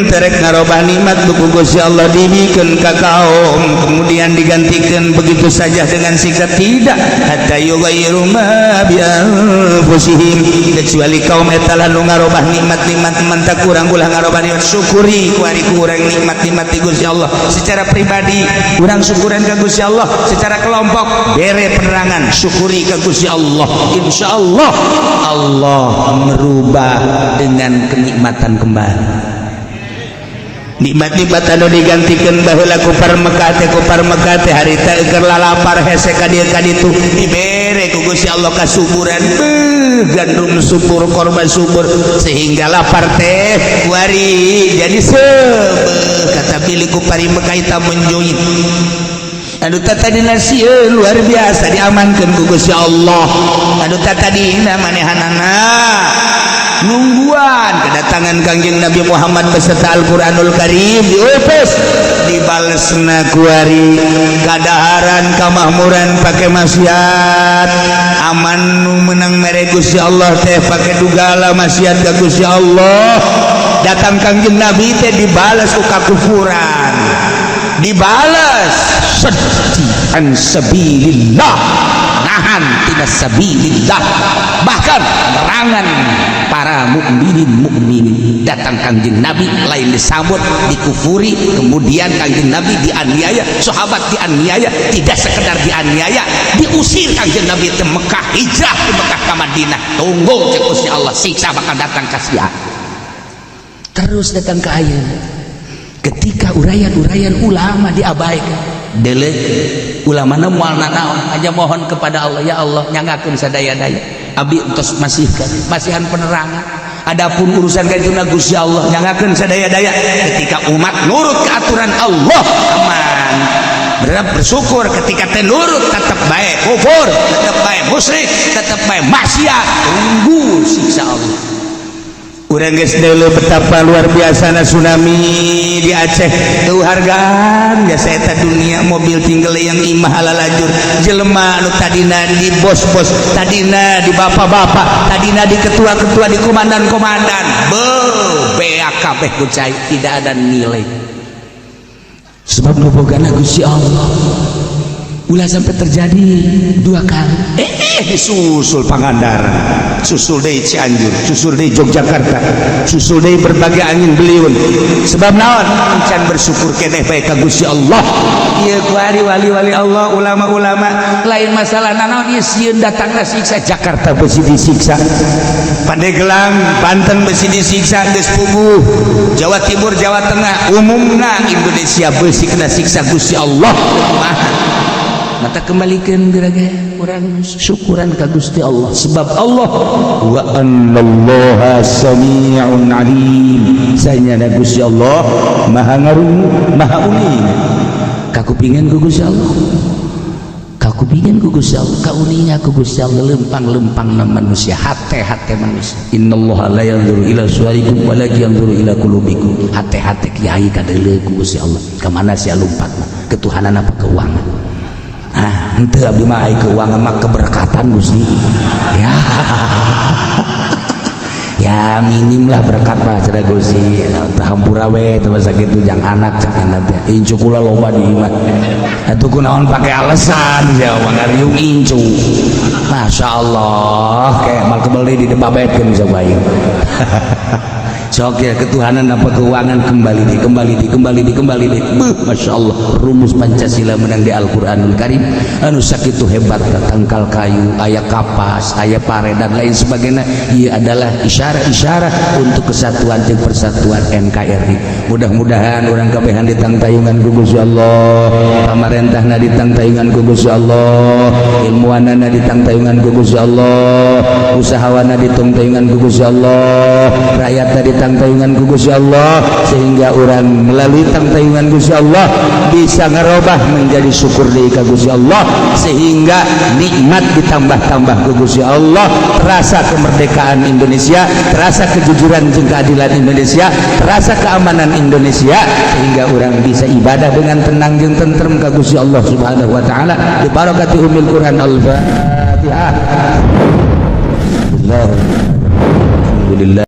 terek ngarobah nikmat ku Gusti Allah dibikeun ka kaum, kemudian digantikan begitu saja dengan siksa. Tidak, hatta yughayyiru ma bi anfusihim, kecuali kaum eta lah nu ngarobah nikmat-nikmat. Mantak kurang ulah ngarobah nikmat, syukuri ku ari kurang nikmat-nikmat ti Gusti Allah. Secara pribadi urang syukuran ka Gusti Allah, secara kelompok bere penerangan, syukuri ka Gusti Allah, insya Allah Allah merubah dengan kenikmatan kembali. Nikmat-nikmat anu digantikan baheula kupar Mekah teh, kupar Mekah teh harita keur lalapar hese ka dieu ka ditu, dibere ku Gusti Allah kasuburan. Beuh, gandum subur, korban subur, sehingga lapar teh kuari jadi seubeuh. Kata pilih kupari Mekah eta menjoin anu tadina sieun luar biasa, diamankeun ku Gusti Allah. Anu tadina manehanana nungguan kedatangan Kangjeng Nabi Muhammad beserta Al-Qur'anul Karim diutus, dibalesna kuari kadaharan kamakmuran pakai maksiat. Aman nu menang mere Gusti Allah teh pakai dugala maksiat ka Gusti Allah. Datang Kangjeng Nabi teh dibales ku kakufuran, dibales sedih an sabilillah, nahan tidak sabilillah, bahkan merangan para mukminin mukminin. Datang Kangjeng Nabi lain disambut, dikufuri. Kemudian Kangjeng Nabi dianiaya, sahabat dianiaya. Tidak sekedar dianiaya, diusir Kangjeng Nabi ke Mekah, hijrah ke Mekah ke Madinah. Tunggu, cek Gusti Allah, siksa bakal datang ka sia. Terus datang ke ayeuna ketika uraian-uraian ulama diabaikan. Dele ulama moal nanaon aja, mohon kepada Allah, "Ya Allah, nyangakeun sadaya-daya abdi entos masihkan masihan penerangan, adapun urusan ka dituna Gusti Allah nyangakeun sadaya-daya." Ketika umat nurut ke aturan Allah, aman. Berharap, bersyukur. Ketika teh nurut, tetap baik kufur, tetap baik musyrik, tetap baik maksiat, tunggu siksa Allah. Urang geus deuleu betapa luar biasa tsunami di Aceh tuh. Hargaan biasa eta dunia, mobil tinggal yang imah ala lajur. Jelema anu tadina di bos-bos, tadina di bapak-bapak, tadina di ketua-ketua, di komandan-komandan, be beak kabeh ku cai, tidak ada nilai. Sebab nu bogana Gusti Allah. Ulah sampai terjadi dua kali. Disusul Pangandaran, susul deui Cianjur, susul deui Yogyakarta, susul deui berbagai angin beliung. Sebab naon? Can bersyukur keneh bae ka Gusti Allah. Ieu kuari wali-wali Allah, ulama-ulama, lain masalah nanaon ieu, sieun datangna siksa. Jakarta besi disiksa, Pandeglang, Banten besi disiksa, geus puguh Jawa Timur, Jawa Tengah, umumna Indonesia besi kena siksa Gusti Allah. Kumaha mata kembalikan gerage urang syukuran ka Gusti Allah, sebab Allah wa annallaha sami'un alim. Sanyana Gusti Allah maha ngarungu, maha uning. Kakupingan ku Gusti Allah, kakupingan ku Gusti Allah, kauninga ku Gusti Allah lempang-lempang na manusia, hate-hate manusia. Innallaha la yanzuru ila suwarikum walakin yanzuru ila qulubikum. Hate-hate kiai kadeuleu ku Gusti Allah. Kemana sia lumpat mah? Ketuhanan apa keuangan? Ah, henteu, abdi mah ai keuangan mah keberkatan Gusti. Ya, ya minim lah berkat mah cenah Gusti. Tah, hampura we teu sakitu jang anak cek teh. Incu kula loba di imah. Atuh kunaon pake alasan sia mah ngariung incu. Masya Allah, kayak mal kebeli di debabetkeun bisa bae. Sok ya, ketuhanan apa keuangan? Kembali di, kembali di, kembali di, kembali di. Beuh, Masya Allah, rumus Pancasila menang di Al-Quranul Karim anu sakitu hebat. Tangkal kayu aya, kapas aya, pare dan lain sebagainya. Ia adalah isyarat-isyarat untuk kesatuan dan persatuan NKRI. Mudah-mudahan urang kabehan ditangtayungan ku Gusti Allah, pamarentahna ditangtayungan ku Gusti Allah, ilmuwanana ditangtayungan ku Gusti Allah, usahawana ditangtayungan ku Gusti Allah, rakyatna ditangtayungan ku Gusti Allah, sehingga urang melalui tangtayungan Gusti Allah bisa ngerubah menjadi syukur deui ka Gusti Allah, sehingga nikmat ditambah-tambah ku Gusti Allah. Terasa kemerdekaan Indonesia, terasa kejujuran jeung keadilan Indonesia, terasa keamanan Indonesia, sehingga urang bisa ibadah dengan tenang jeung tentrem ka Gusti Allah Subhanahu wa taala. Bi barakati umil Quran, al-Fatihah. Alhamdulillah.